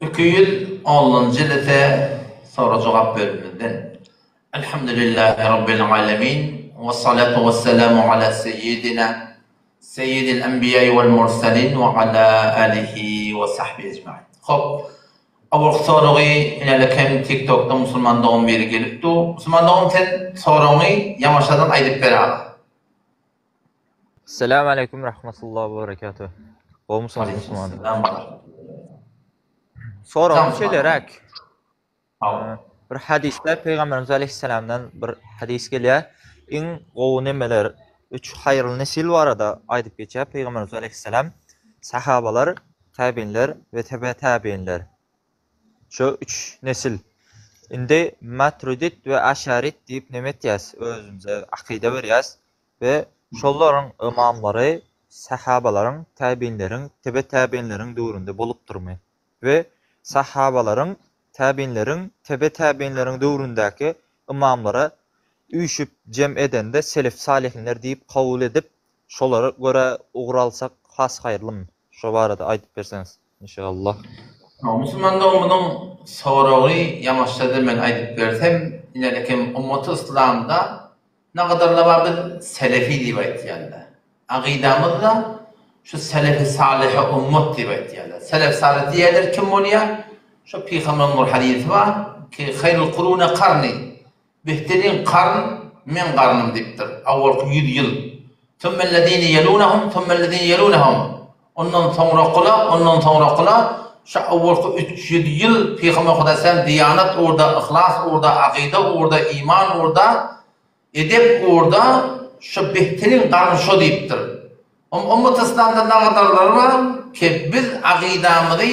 210-njy lise sorag-jogap bölümimizden. Elhamdülillahi Rabbil alemin we salatu we selamu ala seýýidina seýýidil enbiýai wal murselin we ala alihi we sahbihi ejmain. Hop. Awalky soragy inelekem TikTokda musulman dogan biri gelip dur. Musulman dogan sen soragyňy ýamaşadan aýdyp ber aga. Salam aleýkum rahmetullah we berekatuh. Gowmysyňyz musulman? Soragym şeýleräk. Bir hadysda Pygamberimiz aleýhissalamdan bir hadys gelýär. Iň gowy nemeler, üç haýyrly nesil barada aýdyp geçýär Pygamberimiz aleýhissalam. Sahabalar, täbinler we tebe täbinler. Şu üç nesil. Indi Matrudit we Aşarit diýip neme etýäs, özümize akyda berýäs we şolaryň ymamlary sahabalaryň, täbinleriň, tebe täbinleriň döwründe bolupdyrmy? We sahabalaryň, täbinleriň, tebe täbinleriň döwründäki ymamlara üýşüp jem edende selef salyhinler diýip kabul edip, şolara görä ugur alsak has haýyrlymy? Şo barada aýdyp berseňiz. Inşallah. Musulman doganymyzyň soragy ýaňaşda-da men aýdyp bersem, inelekem ummaty yslamda nagadarlar bar biz selefi diýip aýtýarlar. Akydamyzda şu selefi salyhy ummat diýip aýtýarlar. Selef salyh diýýärler kim bolýar? Şu pygamberiň bir hadysy bar ki haýrul kurune karni Behterin karn meň garnym diýipdir. Awalky ýüz ýyl. Sümmellezine ýelunehum, sümmellezine ýelunehum. Ondan soňrakyla, ondan soňrakyla şu awalky 300 ýyl Pygamber Hudaý sen diýanat ugurda, yhlas ugurda, akyda ugurda, iman ugurda, edep ugurda şu behterin garn şo diýipdir. Ummat yslamda nagadarlary bar ki biz akydamyzy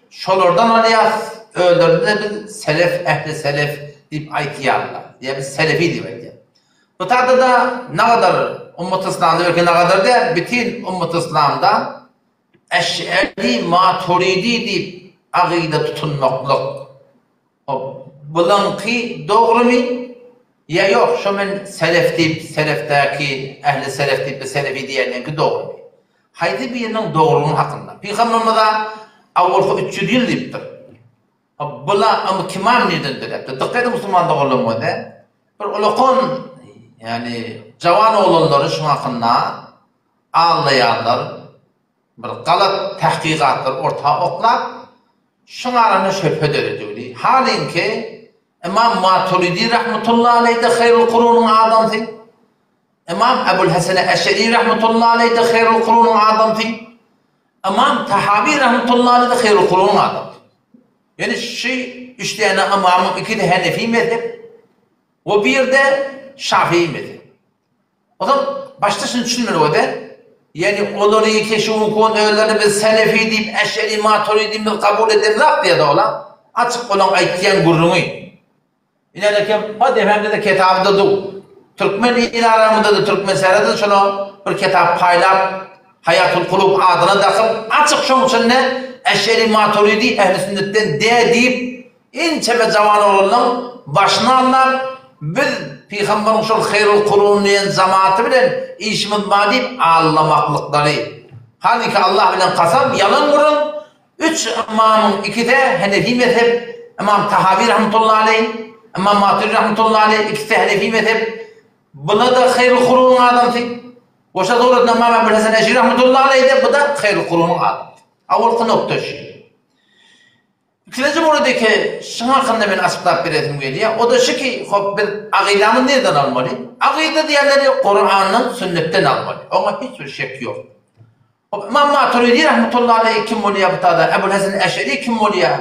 şolardan alýas özlerine biz selef ähli selef diýip aýtýarlar ýa biz selefi diýip aýtýar. Bu taýda-da nagadar ummat yslamda belki nagadar däl bitin ummat yslamda eş'eri maturidi diýip akyda tutunmaklyk Hop, bulaňky dogrymy ýa ýok, şo men selef diýip, selefdäki, ähli selef diýip, selefi diýýänleňki dogrymy? Haýsy biriniň dogrulygyny hakynda? Pygamberimiz-a awalky 300 ýyl diýipdir. Hop, bula ymkimam nirden döräpdir? Dykgat ediň musulman doganlarym bolsa, bir ulakan, ýagny jawan oglanlary şuň hakynda aldaýarlar. Bir galat tahkykatlary orta oklap, şuň arasynda şübhe döredildi. Halyňky Ymam Maturidi rahmetullahi aleýh-de haýrul kurunyň adamsy, Ymam Ebul Hasene Eşeri rahmetullahi aleýh-de haýrul kurunyň adamsy, Ymam Tahawi rahmetullahi aleýh-de haýrul kurunyň adamsy. Ýöne şu üç däne ymamyň ikisi Hanefi mezhep we bir-de Şafii mezhep. Ozal başda şuny düşünmeli boldy. Ýagny olary keşuwkun özlerini biz selefi diýip, eşeri, maturidi biz kabul edemzok diýýärdi ola. Açyk olaň aýtýan gürrüňi. Ine kim, hut efendide kitabyda du. Türkmen il aramyzda-da türkmen serede şuna bir kitap paýlap Haýatul Kulub adyna dakyp açyk şoň içinde eşeri, maturidi ehli sünnetden dä diýip Ençeme jawan oglanlaň başyny aldap, biz Pygambaryň şol haýrul kurun diýen jamaty bilen işimiz bar diýip aldamaklyklary. Hanyki Allah bilen kasam, ýalan gürrüň, üç ymamyň ikisi Henefi mezhep, Ymam Tahawi rahmetullahi aleýh, Ymam Maturidi rahmetullahi aleýh, ikisi Henefi mezhep, bula-da haýrul kurunyň adamsy. Goşa suratynda Ymam Ebul Hasan Eşri rahmetullahi aleýh-de, bu-da haýrul kurunyň adamsy. Awalky nokta şu. Ikinji muridiki şuň hakynda men açyklap beresim gelýär. O-da şu ki, hop biz akydamyzy nirden almaly? Akyda diýenleri Kurandan, sünnetden almaly. Oňa hiç bir şek ýok. Hop Ymam Maturidi rahmetullahi aleýhi kim bolýar bu tada? Ebul Hasan Eşeri kim bolýar?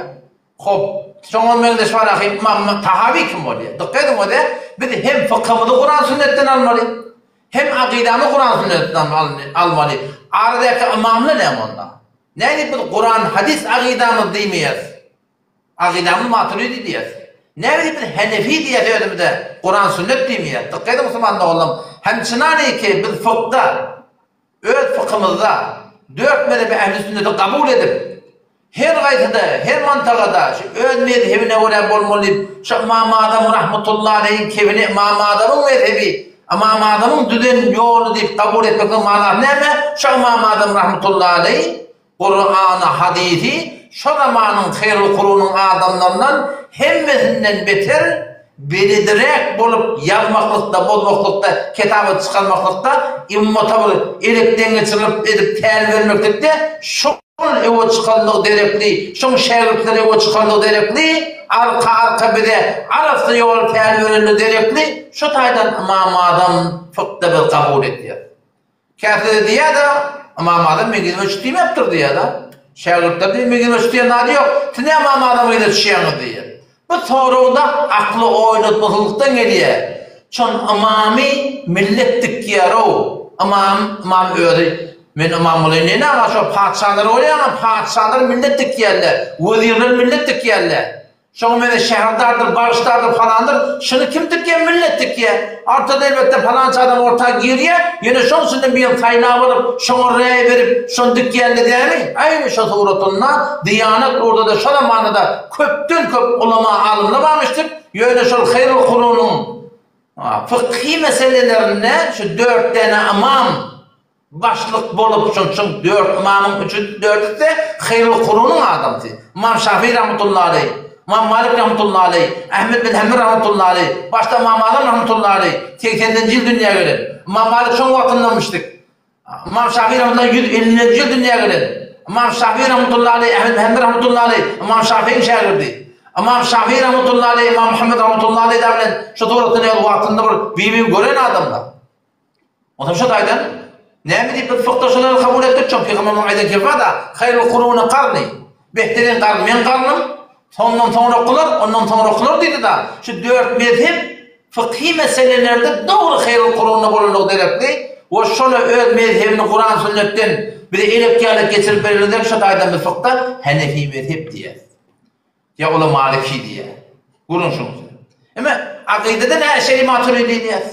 Hop şoňa meňzeş bar ahy Ymam Tahawi kim bolýar? Dykgat ediň o-da biz hem fykhymyzy Kuran sünnetden almaly, hem akydamyzy Kuran sünnetden almaly. Aradaky ymamlar näme onda? Nädip biz Kuran hadys akydamyz diýmeýäs? Akydamyz Maturidi diýýäs. Nädip biz Henefi diýýäs özümize Kuran sünnet diýmeýäs? Dykgat ediň musulman doganlarym. Hemçinaniki biz fykda öz fykymyzda dört mezhebi ähli sünneti kabul edip her gaýsyda her mantagada şu öz mezhebine görä bolmaly diýip şu Ymam Azam rahmetullahi aleýhiň kebini Ymam Azamyň mezhebi Ymam Azamyň düzen ýoly diýip kabul etmekligiň manasy näme? Şu Ymam Azam rahmetullahi aleýh Kurany, hadysy. şo zamanyň Haýrul Kurunyň adamlaryndan hemmesinden beter belediräk bolup ýazmaklykda, bozmaklykda, ketaba çykarmaklykda, ymmata bir elekden geçirilip edip tälim bermeklikde şol öňe çykanlygy derekli, şoň şägirtleri öňe çykanlygy derekli, arka-arka bize arassa ýol tälim berenligi derekli, şo taýdan Ymam Azam fykda biz kabul edýäs. Käsede diýýär-de, Ymam Azam meň yzyma düş diýmepdir diýýär-de. Şägirtler diýýär, meň yzyma düş diýen zady ýok. Siz näme Ymam Azamyň yzyna düşýäňiz diýýär. Bu sorag-da akly oýnatmasyzlykdan gelýär. Şon ymamy millet dikýär-ow. Ymam, ymam özi, Men ymam bolaýyn diýen aga şo patyşalary bolýaňa, patyşalary millet dikýärler, wezirleri millet dikýärler. Şoňa meni şäherdardyr, bagyşdardyr, falandyr, şuny kim dikýär, millet dikýär. Ortada elbetde palança adam orta girýär, ýöne şoň içinden birini saýlap alyp, şoňa räý berip, şony dikýände dämi? Aýny şo suratynda Diýanet ugurda-da şo zamanda-da köpden köp ulama alymlar barmyşdyr, ýöne şol Haýrul Kurunyň fykhy meselelerinde şu dört däne ymam Başlyk bolup şonçün dört ymamyň üçüsi dördüsi-de Haýrul Kurunyň adamsy. Ymam Şafii rahmetullahi aleý, Ymam Malik rahmetullahi aleý, Ahmet bin Hanbel rahmetullahi aleý, başda Ymam Azam rahmetullahi aleý, segseninji ýyl dünýä gelen. Ymam Malik şoň wagtyndanmyşdyk. Ymam Şafii rahmetullahi 150-nji ýyl dünýä gelen. Ymam Şafii rahmetullahi aleý, Ahmet bin Hanbel rahmetullahi aleý, Ymam Şafiiň şägirdi. Ymam Şafii rahmetullahi aleý, Ymam Muhammed rahmetullahi aleý dagy bilen şu suratda näl wagtynda bir bir-birini gören adamlar. Onsoň şo taýdan näme diýip biz fykda şolary kabul etdik, şo pygamberimiziň aýdan kefi bar-da, Haýrul kuruni karni, behterin garn meň garnym, sondan soňrakylar, ondan soňrakylar diýdi-da, şu dört mezhep fykhy meselelerde dogry haýrul kurunda bolanlygy derekli we şola öz mezhebini Kuran sünnetden bize elek ýaly geçirip berenler şo taýdan biz fykda Hanefi mezhep diýýäs. Ýa ola Maliki diýýär. Görüň şuny. Eme akydada nä Eşeri Maturidi diýýäs.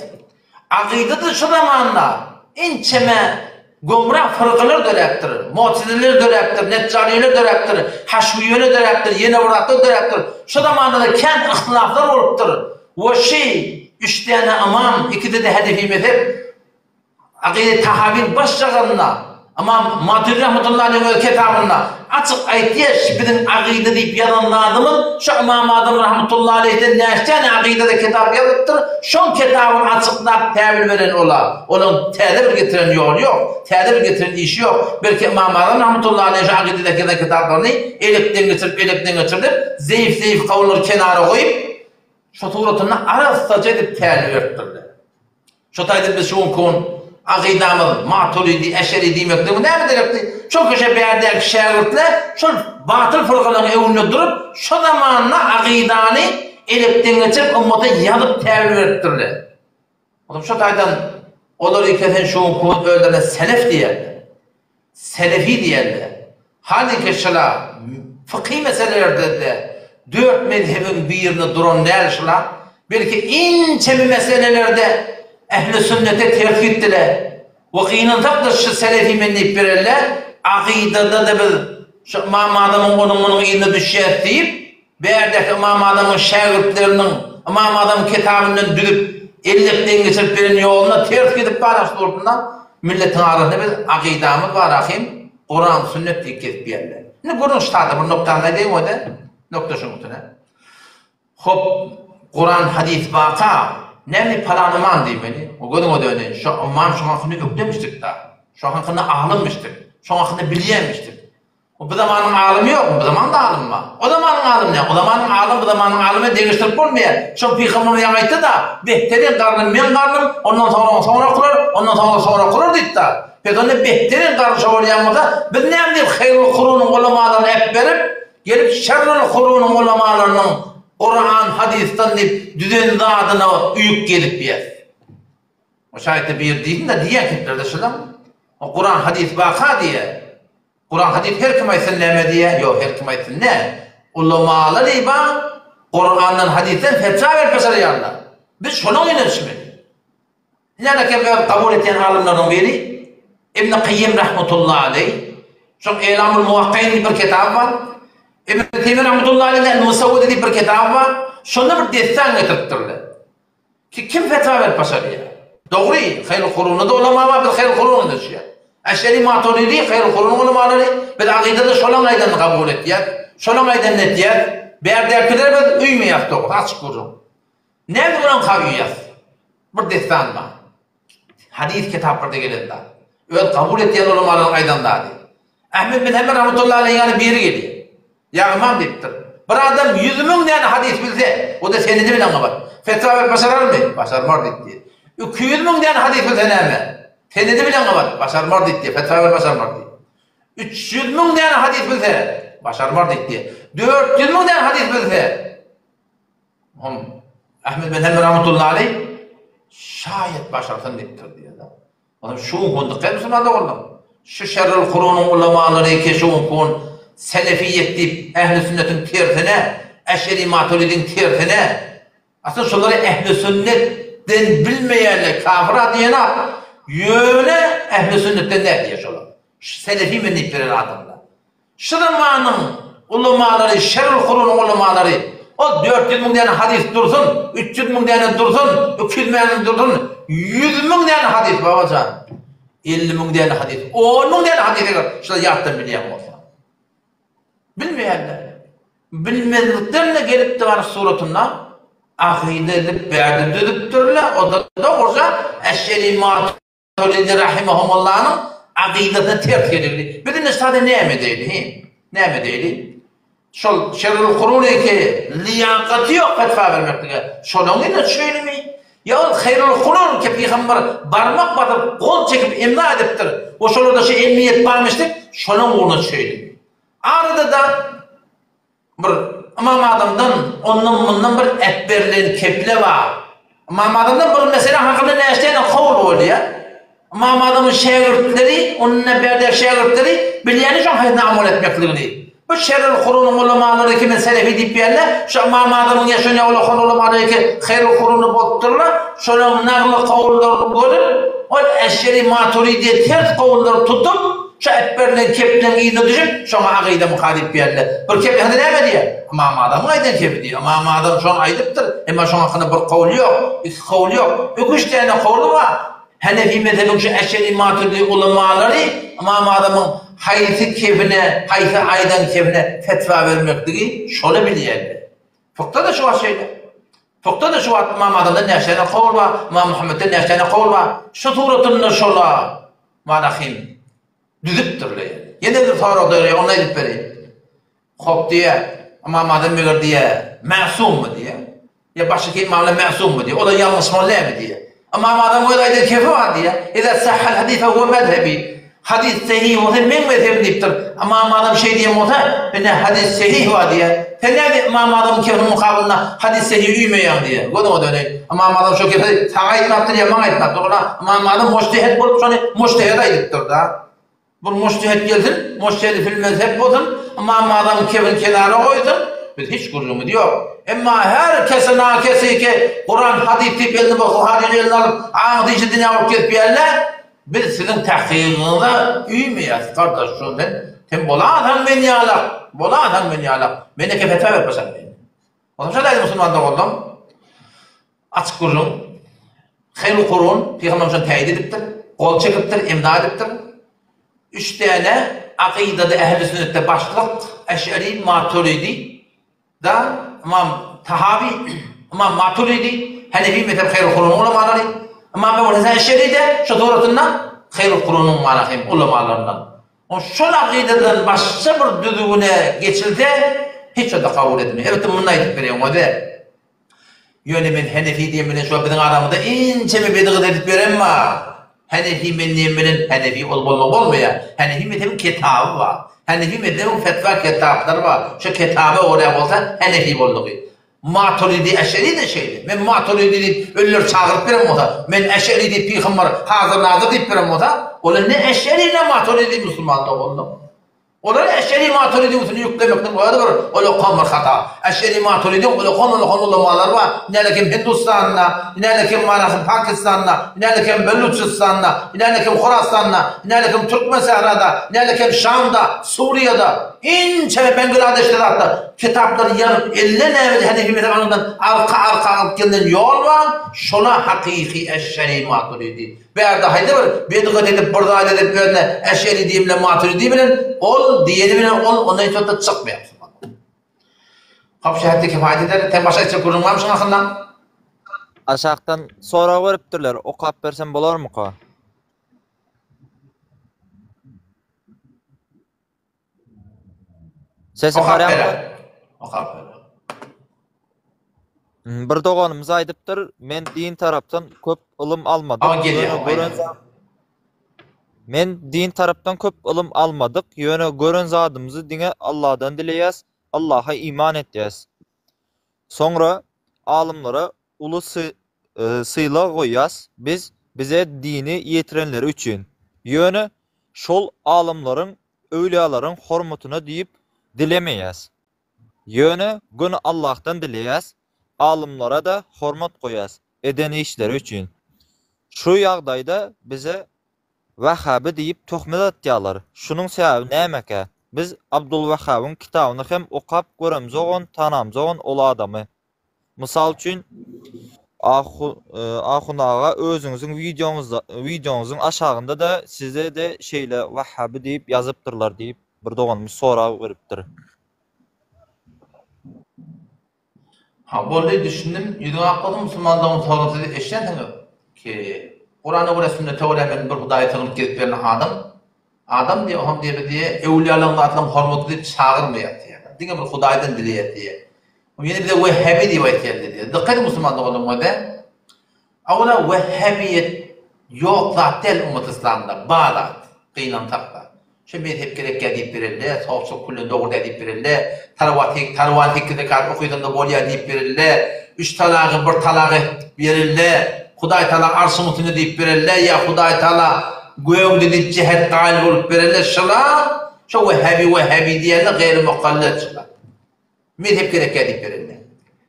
Akydada şu zamanda ençeme gomra fyrkalar döräpdir. Mu'tezileler döräpdir, Neccariler döräpdir, Haşwiýeler döräpdir, ýene bir zatlar döräpdir. Şu zamanda-da kän yhtylaflar bolupdyr. We şi üç däne ymam, ikisi-de Hanefi mezhep, Akyda Tahawyň baş jagazynda, Ymam Maturidi rahmetullahi aleýhiň öz kitabynda açyk aýtýar, şu biziň akyda diýip ýazan zadymyz şu Ymam Azam rahmetullahi aleýhden näçe akydada kitap ýazypdyr, şoň kitabyny açyklap täwil beren ola, olaň täze bir getiren ýoly ýok, täze bir getiren işi ýok, belki Ymam Azam rahmetullahi aleýh şu akydadaky ýazan kitaplaryny elekden geçirip, elekden geçirdip, zeýif-zeýif kawullary kenara goýup, şu suratynda arassaja edip täwil beripdirler. Şo taýda biz şu günki gün akydamyz Maturidi, Eşeri diýmekligimiz näme derekdi? Çünki şo bärdäki şägirtler şol batyl fyrkalaryň öňünde durup, şo zamanda akydany elekden geçirip ymmata ýazyp täwil beripdirler. Onsoň şo taýdan olary kesen şu günki gün özlerine selef diýerler. Selefi diýerler. Hany şula fykhy meselelerde-de dört mezhebiň birinde duran däl şula, belki inçe bir meselelerde ehli sünnete ters gitdiler. We gynansak-da şu selefi men diýip bererler, akydada-da biz şu Ymam Azamyň onuň munuň yzyna düşýäs diýip, Bärdäki Ymam Azamyň şägirtleriniň Ymam Azamyň kitabyndan düzüp, ellek deň geçirip beren ýoluna ters gidip baran suratynda milletiň arasynda biz akydamyz bar ahym, Kuran, sünnet diýip gezip ýörler. Indi görüň şu sada bir nokdany aýdaýyn o-da, nokta şuň üstüne. Hop, Kuran, hadys barka, näme palan ymam diýmeli? O gözüňe döneýin, şo ymam şoň hakynda ökdemişdik-da, şoň hakynda alymmyşdyk, şoň hakynda bilýänmişdik. Bu zamanyň alymy ýokmy? Bu zamanda alym bar. O zamanyň alymy näme? O zamanyň alymy bu zamanyň alymy deňeşdirip bolmaýar. Şol pygamberimiz ýaňy aýtdy-da, Behterin garnym meň garnym, ondan soňra soňrakylar, ondan soňra soňrakylar diýdi-da. Pes onda behterin garny şo bolýan bolsa, biz näme diýip haýrul kurunyň ulamalaryny äpberip, gelip şerrul kurunyň ulamalarynyň Kuran, hadysdan diýip düzen zadyna uýup gezip ýes. O şaýatda bir diýsin-de diýýän keplerde şulam. O Kuran, hadys baka diýýär. Kuran hadys her kim aýtsyn näme diýýär? Ýok her kim aýtsyn däl. Ulamalar iba Kurandan hadysdan fetwa berip başarýarlar. Biz şolaň ýüzüne düşmeli. Näme kem öz kabul etýän alymlarynyň biri Ibn Kaýym rahmetullahi aleý. Şoň Elamul Muwakkain diýip bir kitaby bar. Ibn Teýmiýe rahmetullahi aleýhiň El Musawwide diýip bir kitaby bar. Şonda bir dessan getiripdirler. Ki kim fetwa berip başarýar? Dogry, haýyr kurunda-da ulama bar, biz haýyr kuruna düşýär. Eşeri Maturidi haýrul kurunyň ulamalary, biz akydada şolaň aýdanyny kabul etýäs, şolaň aýdanyny etýäs, bärdäkilere biz uýmaýas dogrusy, açyk gürrüň. Näme bulaňka uýýas? Bir dessan bar. Hadys kitaplarda gelen zat. Öz kabul etýän ulamalaryň aýdan zady. Ahmet bin Hanbel rahmetullahi aleýhiň ýanyna biri gelýär. Ýa ymam diýipdir. Bir adam 100 müň däne hadys bilse, o-da senedi bilen gabat. Fetwa berip başararmy? Başarmar diýipdir. 200 müň däne hadys bilse näme? Senedi bilen gabat. Başarmar diýipdir. Fetwa berip başarmar diýip. 300 müň däne hadys bilse, başarmar diýipdir. 400 müň däne hadys bilse, hom Ahmet bin Hanbel rahmetullahi aleýh şaýat başarsyn diýipdir diýýär. Onuň şu günki dykgat musulman doganlar. Şu şerrül kurunyň ulamalary ki şu gün selefiýet diýip ähli sünnetiň tersine, eşeri maturidiň tersine, aslynda şolary ähli sünnetden bilmeýänler kafir diýenok, ýöne ähli sünnetden däl diýýär şolar. Şu selefi men diýip beren adamlar. Şu zamanyň ulamalary, şerrül kurunyň ulamalary, ol 400 müň däne hadys dursun, 300 müň däne dursun, 200 müň dursun, 100 müň däne hadys babajan. 50 müň däne hadys, 10 müň däne hadys eger şular ýatdan bilýän bolsa. Bilmeýärler. Bilmezlikden-de gelipdi bar suratynda akyda edip bärde düzüpdirler, o-da dogruja Eşşeri Maturidi rahimehumullanyň akydasyna ters gelirdi. Biz indi sada näme edeýli, hi? Näme edeýli? Şol şerrül kurun-ki liýakaty ýok fetwa bermeklige, şolaň ýerine düşeýlimi? Ýa ol haýrul kurun ki pygamber barmak basyp, gol çekip imza edipdir we şolarda şu emniýet barmyş diýip, şolaň ugruna düşeýlimi? Arada-da Bir Ymam Azamdan ondan-mundan bir äpberilen keple bar. Ymam Azamdan bir mesele hakynda näçe kowul bolýar. Ymam Azamyň şägirtleri, ondan bärde şägirtleri bilýärler şoň haýsyna amal etmekligini. Bu şerrül kurunyň ulamalary kimin selefi diýip ýärler, şu Ymam Azamyň ýaşan ýa ulamalary ki haýrul kuruny bolupdyrlar, şolaryň nagly kowullaryny görüp, ol Eşeri Maturidiýe ters kowullary tutup, Şu äpberilen kepleň yzyna düşüp, şoňa agyda myka diýip geldi. Bir kep hany näme diýýär? Ymam Azamyň aýdan kepi diýýär. Ymam Azam şony aýdypdyr, emma şoň hakynda bir kowly ýok, iki kowly ýok. Iki-üç däne kowly bar. Henefi mezhebiň şu Eşeri Maturidi ulamalary Ymam Azamyň haýsy kepine, haýsy aýdan kepine fetwa bermekligi şoly bilýärler. Fykda-da şu wagt şeýle. Fykda-da şu wagt Ymam Azamdan näçe däne kowl bar, Ymam Muhammetden näçe däne kowl bar. Şu suratynda şola Manahym düzüpdirler. Ýene bir sorag döreýär, ony aýdyp bereýin. Hop diýýär, Ymam Azam meger diýýär, mäsummy diýýär. Ýa başga imamlar mäsummy diýýär. Olar ýalňyşmaly dälmi diýýär. Ymam Azam öz aýdan kefi bar diýýär. Iza sahhal hadis fe huwe mezhebi. Hadis sahih bolsa meň mezhebim diýipdir. Ymam Azam şeý diýen bolsa, ine hadis sahih bar diýýär. Sen nädip Ymam Azamyň kefiniň mukabylynda hadis sahih üýmeýäň diýýär. Gözüňe döneýin. Ymam Azam şo kefi saňa aýtmapdyr ýa maňa aýtmapdyr. Ola Ymam Azam mujtehid bolup şony mujtehid aýdypdyr-da. Bir mujtehid gelsin, mujtehidi fil mezheb bolsun, Ymam Azamyň kefini kenara goýsun, biz hiç gürrüňimiz ýok. Emma her kesi nakesi ki Kuran hadys diýip eline bir Buharyny eline alyp aňsy işi dünýä bolup gezip ýörler, biz siziň tahkygyňyza üýmeýäs gardaş şo sen sen bolasaň men ýalak, bolasaň men ýalak, men eke fetwa berip başarmaýyn. Onsoň şol aýdy musulman doganlam açyk gürrüň Haýrul Kurun pygamberimiz şony täýit edipdir, gol çekipdir, imza edipdir. Üç däne akydada ähli sünnetde başlyk Eş'eri, Maturidi da Ymam Tahawi, Ymam Maturidi, Hanefi mezhep Haýrul Kurunyň ulamalary, Ymam Ebu Hasan Eş'eri de şu suratynda Haýrul Kurunyň mana hem ulamalaryndan. O şol akydadan başga bir düzgüne geçilse, hiç o-da kabul edilmeýär. Elbetde, muny aýdyp bereýin, o-da. Ýöne men Henefi diýen bilen şo biziň aramyzda ençeme bedigyz edip ýören bar. Henefi men diýen bilen Henefi ol bolmak bolmaýar. Henefi mezhebiň kitaby bar. Henefi mezhebiň fetwa kitaplary bar. Şo kitaba görä bolsa Henefi boldugy. Maturidi Eşeri-de şeýle. Men Maturidi diýip ölüleri çagyryp beren bolsa, men Eşeri diýip pygamber hazir-nazir diýip beren bolsa, olar ne Eşeri ne Maturidi musulman doganlar. Olar Eşeri Maturidiň üstüne ýüklemekden özi bir ullakan bir hata. Eşeri Maturidiň ullakan-ullakan ulamalary bar. Nälekim Hindustanda, nälekim manasy Pakistanda, nälekim Beluçistanda, nälekim Horasanda, nälekim Türkmen sährada, nälekim Şamda, Suriýada, inçe Bangladeşde zatda kitaplary ýazyp eline näme Henefi mezhebinden arka-arka alyp gelnen ýol bar, şola hakyky Eşeri Maturidi. Bärde haýsy bir bedgat edip bir zat edip özüne Eşeri diýen bilen Maturidi bilen ol diýeni bilen ol ondan hiç wagtda çykmaýar musulman. Hop şu hätde kifaýat eder. Sen başga aýtjak gürrüň barmy şuň hakynda? Aşakdan sorag beripdirler, okap bersem bolarmyka? Sesim Okap barýarmy? ber. Okap ber. Hmm, Bir doganymyz aýdypdyr, men din tarapdan köp ylym almadyk, Awa gelýär, ýöne awa gören aýdýar. zat Men din tarapdan köp ylym almadyk, ýöne gören zadymyzy diňe Allahdan dileýäs, Allaha iman etýäs. Soňra alymlara uly sylag goýýas biz bize dini ýetirenleri üçin. Ýöne şol alymlaryň öwlýalaryň hormatyna diýip dilemeýäs. Ýöne göni Allahdan dileýäs, alymlara-da hormat goýýas eden işleri üçin. Şu ýagdaýda bize Wahhaby diýip töhmet atýarlar. Şunuň sebäbi nämekä? Biz Abdulwahhabyň kitabyny hem okap göremzogan, tanamzogan ol adamy. Mysal üçin, Ahun aga özüňiziň wideoňyzda wideoňyzyň aşagynda-da size-de şeýle Wahhaby diýip ýazypdyrlar diýip bir doganymyz sorag beripdir. Ha boldy düşündim ýüzüň ak bolsun musulmanlygyň soňy siz eşdensiňiz ki Kurana görä sünnete görä men bir Hudaýa sygynyp gezip ýören adam adam diýe oham diýe biz diýe öwlüýalaryň zatlaryň hormaty diýip çagyrmaýas diýe diňe bir Hudaýdan dileýäs diýe ýene bize wehhabi diýip aýtýarlar diýe dykgat ediň musulman doganlarym öde awala wehhabiýet ýok zat däl ummat yslamda bar zat gynansak-da Şu mezhep gerekýä diýip berelde, sowçuk küllen dogry däl diýip berelde, salawat salawat sekiz rekat okysaňda bolýa diýip berelde, üç talagy bir talak etip berelde, Hudaý Taala arşyň üstünde diýip berelde, ýa Hudaý Taala gögde diýip jähet gaýyl bolup berelde, şula şo wehhabi wehhabi diýende gaýry mukallet şula. Mezhep gerekýär diýip berildi.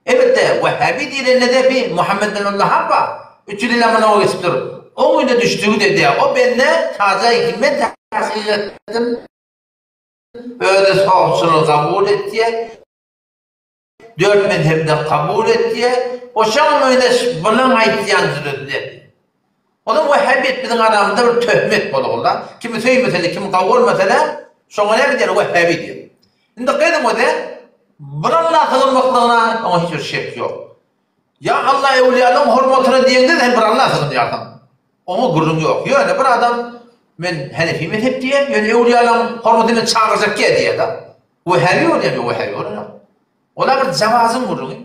Elbetde, Wehhabi diýlende-de bi Muhammet bin Abdulwahhab bar. 300 ýyl mundan owal geçipdir. Oň öýüne düşdügi-de diýýär. O bende taja men tahkyk etdim. Özi sopçylygy kabul etýär. Dört mezhepde kabul etýär. O şoň öýüne bulan aýtýan sözleri. Onuň wehhabiýet biziň aramyzda bir töhmet bolugla. Kimi söýmese-de, kimi gowy görmese-de, şoňa näme diýer, wehhabi diýer. Indi gyzyň özi bir Alla sygynmaklygyna oňa hiç bir şek ýok. Ýa Alla öwlüýalaryň hormatyna diýeňde sen bir Alla sygynýarsyň. Oňa gürrüň ýok. Ýöne bir adam men Henefi mezhep diýer, ýöne öwlüýalaryň hormatyna men çagyrjak diýer diýer-de. Wehhabi bolýar, ýok wehhabi bolanok. Ola bir jawazyň gürrüňi.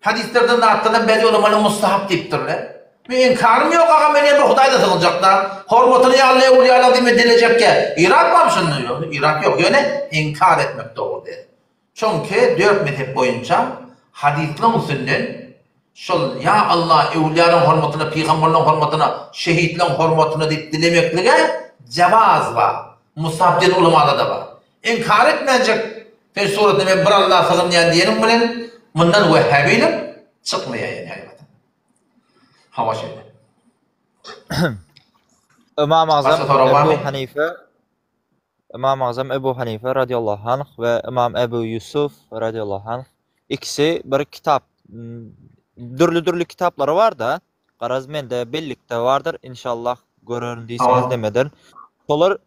Hadyslardan zatlardan bäri ulamalar mustahap diýipdirler. Men inkarym ýok agam men ýene bir Hudaýda sygynjakda. Hormatyny ýa Alla öwlüýalar diýip men dilejekkä. Yrak barmy şunda? Ýok, yrak ýok. Ýöne inkar etmek dogry däl. Çünki dört mezhep boýunça hadyslaryň üstünden şol ýa Alla öwlüýalaryň hormatyna, pygamberleriň hormatyna, şehitleriň hormatyna diýip dilemeklige jawaz bar. Mustahap diýen ulamalarda bar. Inkar etmänjek sen suratda men bir Alla sygynýan diýeniň bilen mundan wehhäbilik çykmaýar ýene haýbatan. Hawa şeýle. Ymam Agzam Başga sorag Ebu barmy? Hanife Ymam Agzam Ebu Hanife radiallahu anh we Ymam Ebu Ýusuf radiallahu anh ikisi bir kitap dürli-dürli kitaplary bar-da. Garaz mende bellikde bardyr inşallah görerin diýseňiz Hawa. nemeden. Şolar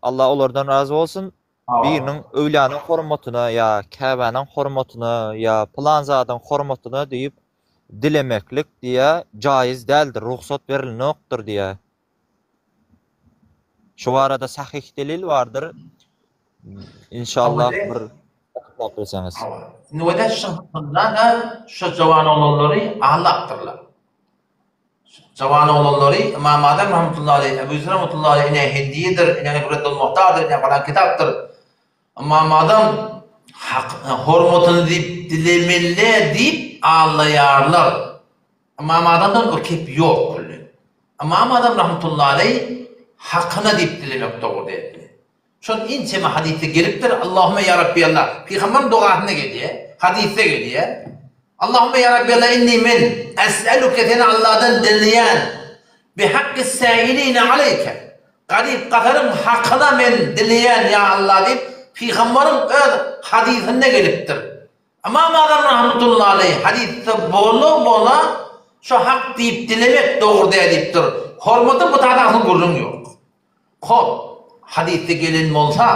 Allah olardan razy bolsun. Biriniň öwlýanyň hormatyna ýa Käbäniň hormatyna ýa pylan zadyň hormatyna diýip dilemeklik diýä jaýyz däldir, rugsat berilenokdyr diýä. Şu barada sahyh delil bardyr. Inşallah bir açyklap berseňiz. Nüwede şyhynda-da şu jowan oglanlary aldapdyrlar. Jowan oglanlary Ymam Azam rahmetullahi aleýh, Ebu Ýusuf rahmetullahi aleýh ine hediýedir, ine Reddul Muhtardyr, ine falan kitapdyr. Ymam Azam hak hormatyny diýip dilemeli diýip aldaýarlar. Ymam Azamdan o kep ýok külli. Ymam Azam rahmetullahi aleýh hakyna diýip dilemek dogry däldi. Şol inçeme hadysda gelipdir, Allahümme ýa Rabbi Allah, pygamberiň dogasynda gelýär, hadysda gelýär. Allahümme ýa Rabbi Allah inni men es'eluke seni Allahdan dileýän bi hakkis sailine aleýke. Garyp gasaryň hakyna men dileýän ýa Allah diýip pygamberiň öz hadysynda gelipdir. Ymam Azam rahmetullahi aleýh hadysda bola bola. Şo hak diýip dilemek dogry däl diýipdir. Hormata bu taýda asyl gürrüň ýok. Hop, hadysda gelen bolsa,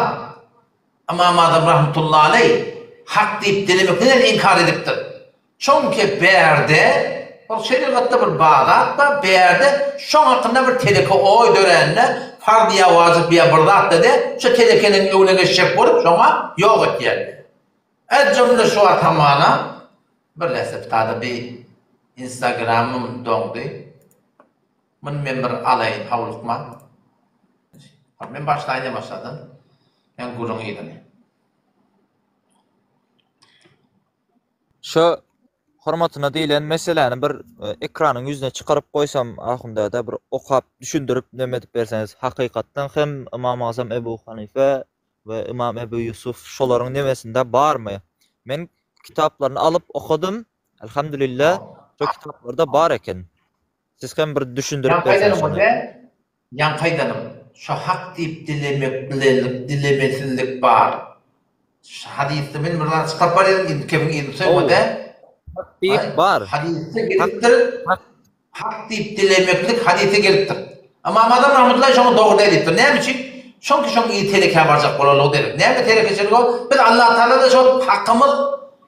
Ymam Azam rahmetullahi aleý hak diýip dilemekden hem inkar edipdir. Çonki bärde bir şerigatda bir bar zat bar, bärde şoň hakynda bir teleke oý dörände farz ýa wajyp ýa bir zat dede şo telekeniň öňüne geçjek bolup şoňa ýok etýärler. Ez jümle şu wagt hamana bir läseptada bir instagramym doňdy. Muny men bir alaýyn howlukman. Men başlaýyn ýa başladan. Men gürrüň yzyny. Şu hormatyna diýlen meseläni bir e, ekranyň ýüzüne çykaryp goýsam ahun däde bir okap düşündirip neme edip berseňiz hakykatdan hem Ymam Azam Ebu Hanife we Ymam Ebu Ýusuf şolaryň nemesinde barmy? Men kitaplaryny alyp okadym. Elhamdülillah şo kitaplarda bar eken. Siz hem bir düşündirip berseňiz şony. Ýaňky aýdanym, şo hak diýip dilemek bilenlik, dilemesizlik bar. Şu hadysda men bir zat çykaryp barýaryn, indi kemiň yzyny söýme-de. Hak diýip bar. Hadysda gelipdir. Hak diýip dilemeklik hadysda gelipdir. Ymam Azam rahmetullahi şoňa dogry däl diýipdir. Näme üçin? Şoňki şoň yzy telekä barjak bolanlygy derek. Näme telekeçilik ol? Biz Allah Taala-da şol hakymyz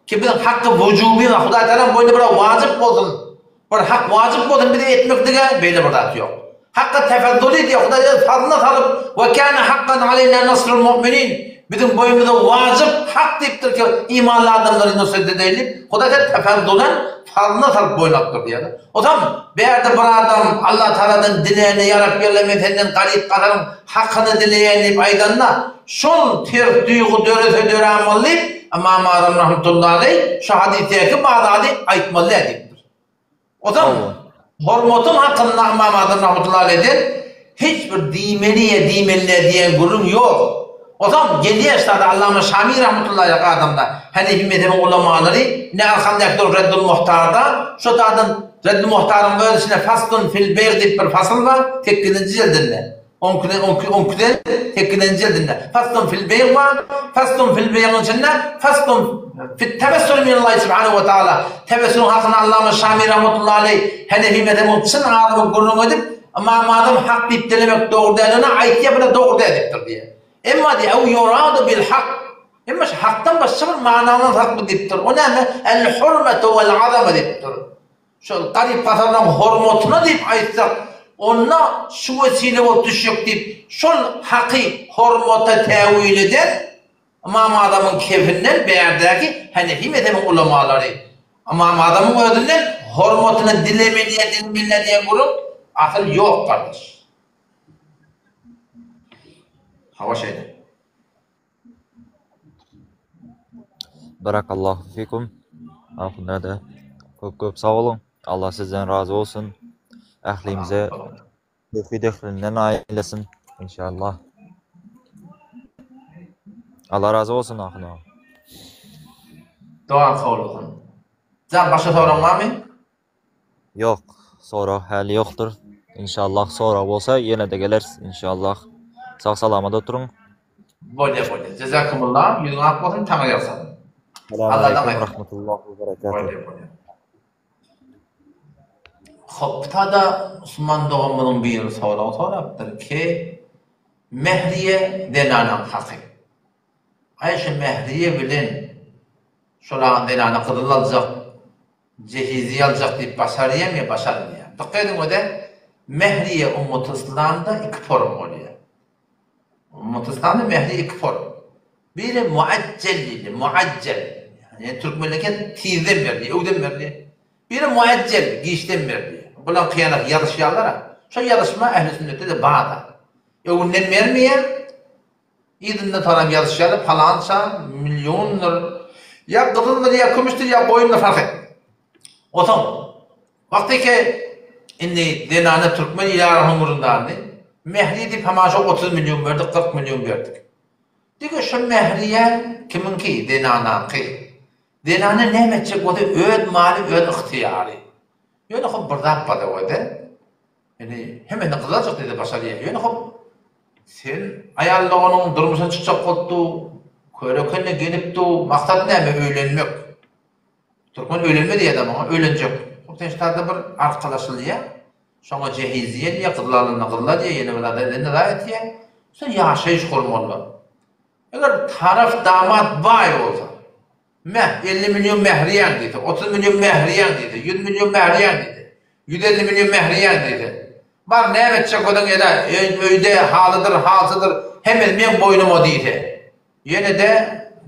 ki biziň haky wujuby Hudaý Taalaň boýnuna bir wajyp bolsun. Bir hak wajyp bolsun bize etmeklige beýle bir zat ýok. Hakka tefezzuly diýýär, Hudaý öz fazlyna salyp, Ve kâne hakkan aleýnâ nasrul mu'minin, biziň boýnumyza wajyp hak diýipdir ki, imanly adamlary nusret edeýin diýip, Hudaý öz tefezzulan fazlyna salyp boýun alypdyr diýýär. Ozam bärde bir adam Allah Tagaladan dilände, Ýa Rabbi Allah men senden garyp-gasaryň hakyny dileýän diýip aýdanda, şol ters duýgy dörese dörämaly diýip, Ymam Azam rahmetullahi aleýh şu hadysdaky bar zady aýtmaly däl diýipdir. Ozal hormatyň hakynda Ymam Azam rahmetullahi aleýhden hiç bir diýmeli ýa diýmeli däl diýen gürrüň ýok. Ozal gelýär ştada Allama Şami rahmetullahi aleýh adamda Hanefi mezhebiň ulamalary ine arkamdaky dur Reddul Muhtarda şo taýdan Reddul Muhtaryň öz içinde Faslun fil beýg diýip bir fasyl bar sekizinji jildinde. Oňküden, oňki, oňküden sekizinji jildinde Faslun fil beýg bar. Faslun fil beýgiň içinde Faslun fit tewessül minallahi subhanehu we taala. Tewessüliň hakynda Allama Şami rahmetullahi aleýh Hanefi mezhebiniň çyn alymy gürrüň edip, Ymam Azam hak diýip dilemek dogry däldigini aýtýar, bu-da dogry däl diýipdir diýýär. Emma diýýär, ew ýuradu bil hak. Emma şu hakdan başga bir many alnan hakmy diýipdir. O näme? El hurmetu wel azama diýipdir. Şol garyp-gasarlaryň hormatyna diýip aýtsak, onda şu wesile bolup düşjek diýip, şol haky hormata täwil eden Ymam Azamyň kefinden bärdäki Hanefi mezhebiň ulamalary, Ymam Azamyň özünden hormatyna dilemeli ýa dilemeli däl diýen gürrüň asyl ýok gardaş. Hawa şeýle. Barakallahu fikum. Ahun däde. Köp köp sag boluň. Allah sizden razy bolsun. Ählimize tewhid ehlinden aýlasyn. Inşallah. Allah razy bolsun ahun aga. Dogan kabul bolsun. Jan başga soragyň barmy? Ýok, sorag häli ýokdur. Inşallah sorag bolsa ýene-de geleris inşallah. Sag salamat oturyň. Bolýa bolýa. Jezakumullah. Ýüzüň ak bolsun, taňry ýalkasyn. Salam aleýkum rahmetullah we berekatuh. Bolýa bolýa. Hopda-da musulman doganymyzyň biri sorag sorapdyr ki, Mähriye zenanaň haky. Aý şu Mähriye bilen şol agan zenana gyzyl aljak Jehizi aljak diýip başarýamy ýa başarmaýar. Dykgat ediň öde Mähriye ummaty yslamda iki form bolýar. Ummaty yslamda mähriye iki form. Biri muajjel diýilýär, muajjel. Ýani türkmenleke tizden berilýär, öwden berilýär. Biri muajjel, giçden berilýär. Bular kyýanak ýazyşýarlar-a. Şo ýazyşma ähli sünnetde-de bar-da. Öwünden bermeýär, Yzynda taram ýazyşy ýaly palança milliondyr, ýa gyzyldyr, ýa kümüşdir, ýa goýundyr fark etmez. Onsoň, wagtyky indi zenana türkmen il arasynyň gürrüňdarny, mähriýe diýip hamana şo 30 million berdik, 40 million berdik. Diňe şo mähriýe kimiňki, zenanaňky. Zenana näme etjek bolsa öz maly, öz ygtyýary. Ýöne hop bir zat bar öwede. Indi hemmesini gyzarjak diýse başarýar. Ýöne hop sen aýal doganyň durmuşa çykjak bolupdy, körekende gelipdi, maksat näme öýlenmek. Türkmen öýlenme diýýär-de muňa, öýlenjek. Köplenç zada bir arkalaşylýar. Şoňa jehiz diýilýär, gyzyl alanda gyzyl alýar, ýene bir zat edende zat etýär. Şol ýaşaýyş gurmalylar. Eger taraf damat baý bolsa, meh, 50 million mähriýäň diýse, 30 million mähriýäň diýse, 100 million mähriýäň diýse, 150 million mähriýäň diýse, bar näme etjek bolsaň ed-ä, öýde halydyr, halçydyr, hemmesi meň boýnuma diýse, ýene-de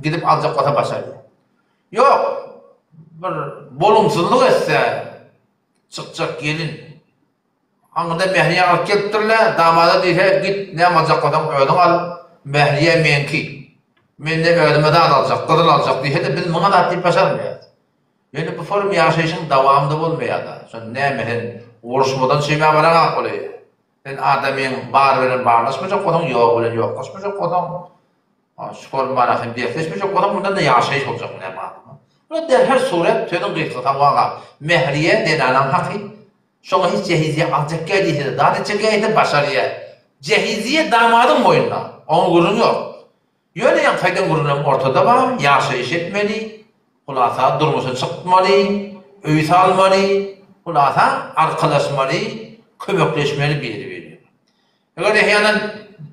gidip aljak bolsa başarýar. Ýok, bir bolumsyzlyk etse, çykjak gelin. Aňyrda mähriýe alyp gelipdir-le, damada diýse, git, näme aljak bolsaň özüň al, mähriýe meňki. Men-de özüme zat aljak, gyzyl aljak diýse-de, biz muňa zat diýip başarmaýarys. Ýöne bu form ýaşaýşyň dowamyda bolmaýar-da. Şonda näme sen uruşmadan çeýmä baraňak bolaýýar. Sen adamyň bary bilen barlaşmajak bolsaň, ýogy bilen ýoklaşmajak bolsaň, Şu form bara hem dersleşmejek bolsaň mundan-da ýaşaýyş boljak näme adama. Buna der her suret sözüň gysgasy waga Mähriýe zenanaň haky şoňa hiç jehiziýe aljak gel diýsede zat etjek gel diýse başarýa. Jehiziýe damadyň boýnuna oňa gürrüň ýok. Ýöne ýaňky aýdan gürrüňleriň ortada bar ýaşaýyş etmeli hulasa durmuşa çykmaly öý salmaly hulasa arkalaşmaly kömekleşmeli biri birine. Eger ehýanan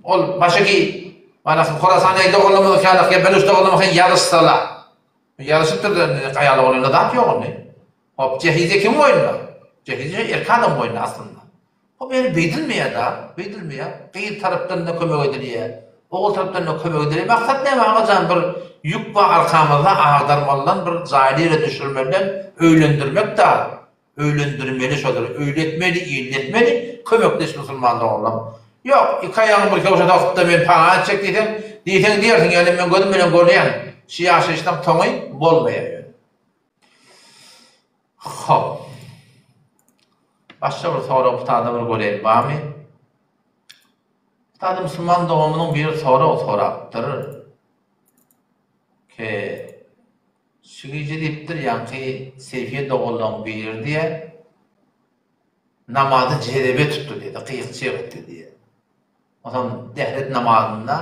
ol başyky manasy Horasan eý doganlarymyz hýalak ýa Beluç doganlarymyz hem ýazyşsalar. Ýazyşypdyr-da indi aýal oglanda zat ýok indi. Hop, jehize kim boýnuna? Jehize erkek adam boýnuna aslynda. Hop, ýöne beýdilmeýär-da, beýdilmeýär. Gyz tarapdan-da kömek edilýär, ogul tarapdan-da kömek edilýär. Maksat näme, agajan, bir ýük bar arkamyzda agdarmalydan, bir jaýly ýere düşürmeliden, öýlendirmek-da. Öýlendirmeli şolary öýletmeli illetmeli kömekleş musulman doganlam. Ýok iki aýagyňy bir köwşe sokup-da men paňa etjek diýseň diýseň diýersiň ýöne men gözüm bilen görýän şu ýaşaýyşlaň soňy bolmaýar ýöne. Hop. Başga bir sorag butada bir göreýin barmy? Butada musulman doganymyzyň biri sorag sorapdyr. Ke Şu gije diýipdir, ýaňky Seýfiýe doganlaryň biri diýýär, namazy jerebe tutdy diýdi, gyýyk-çyýyk etdi diýýär. Onsoň dehret namazynda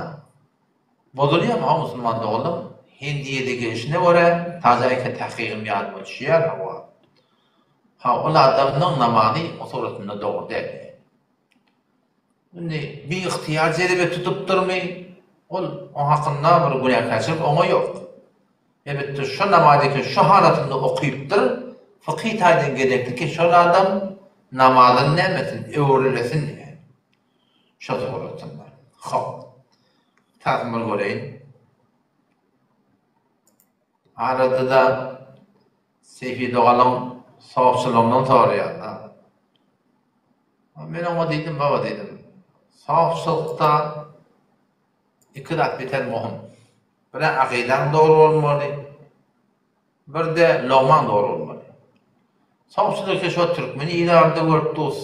bozulýarmy hawa musulman doganlar? Hindiýede gelşine görä, tajaýyka tahkygym ýadyma düşýär, hawa. Ha, ol adamyň namazy o suratynda dogry däl diýýär. Indi biygtyýar jerebe tutupdyrmy, ol oň hakynda bir günäkärçilik oňa ýok. Elbetde şo namaz eken şo halatynda okypdyr, fykyh taýdan gerekli ki şol adam namazyny näme etsin, öwrülesin diýýär. Şo suratynda. Hop. Tasyn bir göreýin. Arada-da Seýfi dogalyň sofçylygyndan soraýarlar. Men oňa diýdim, baba diýdim, sofçylykda iki zat beter möhüm. Bir-ä akydaň dogry bolmaly, bir-de logmaň dogry bolmaly. Sofçylykda şo türkmeni il arada görüp dus.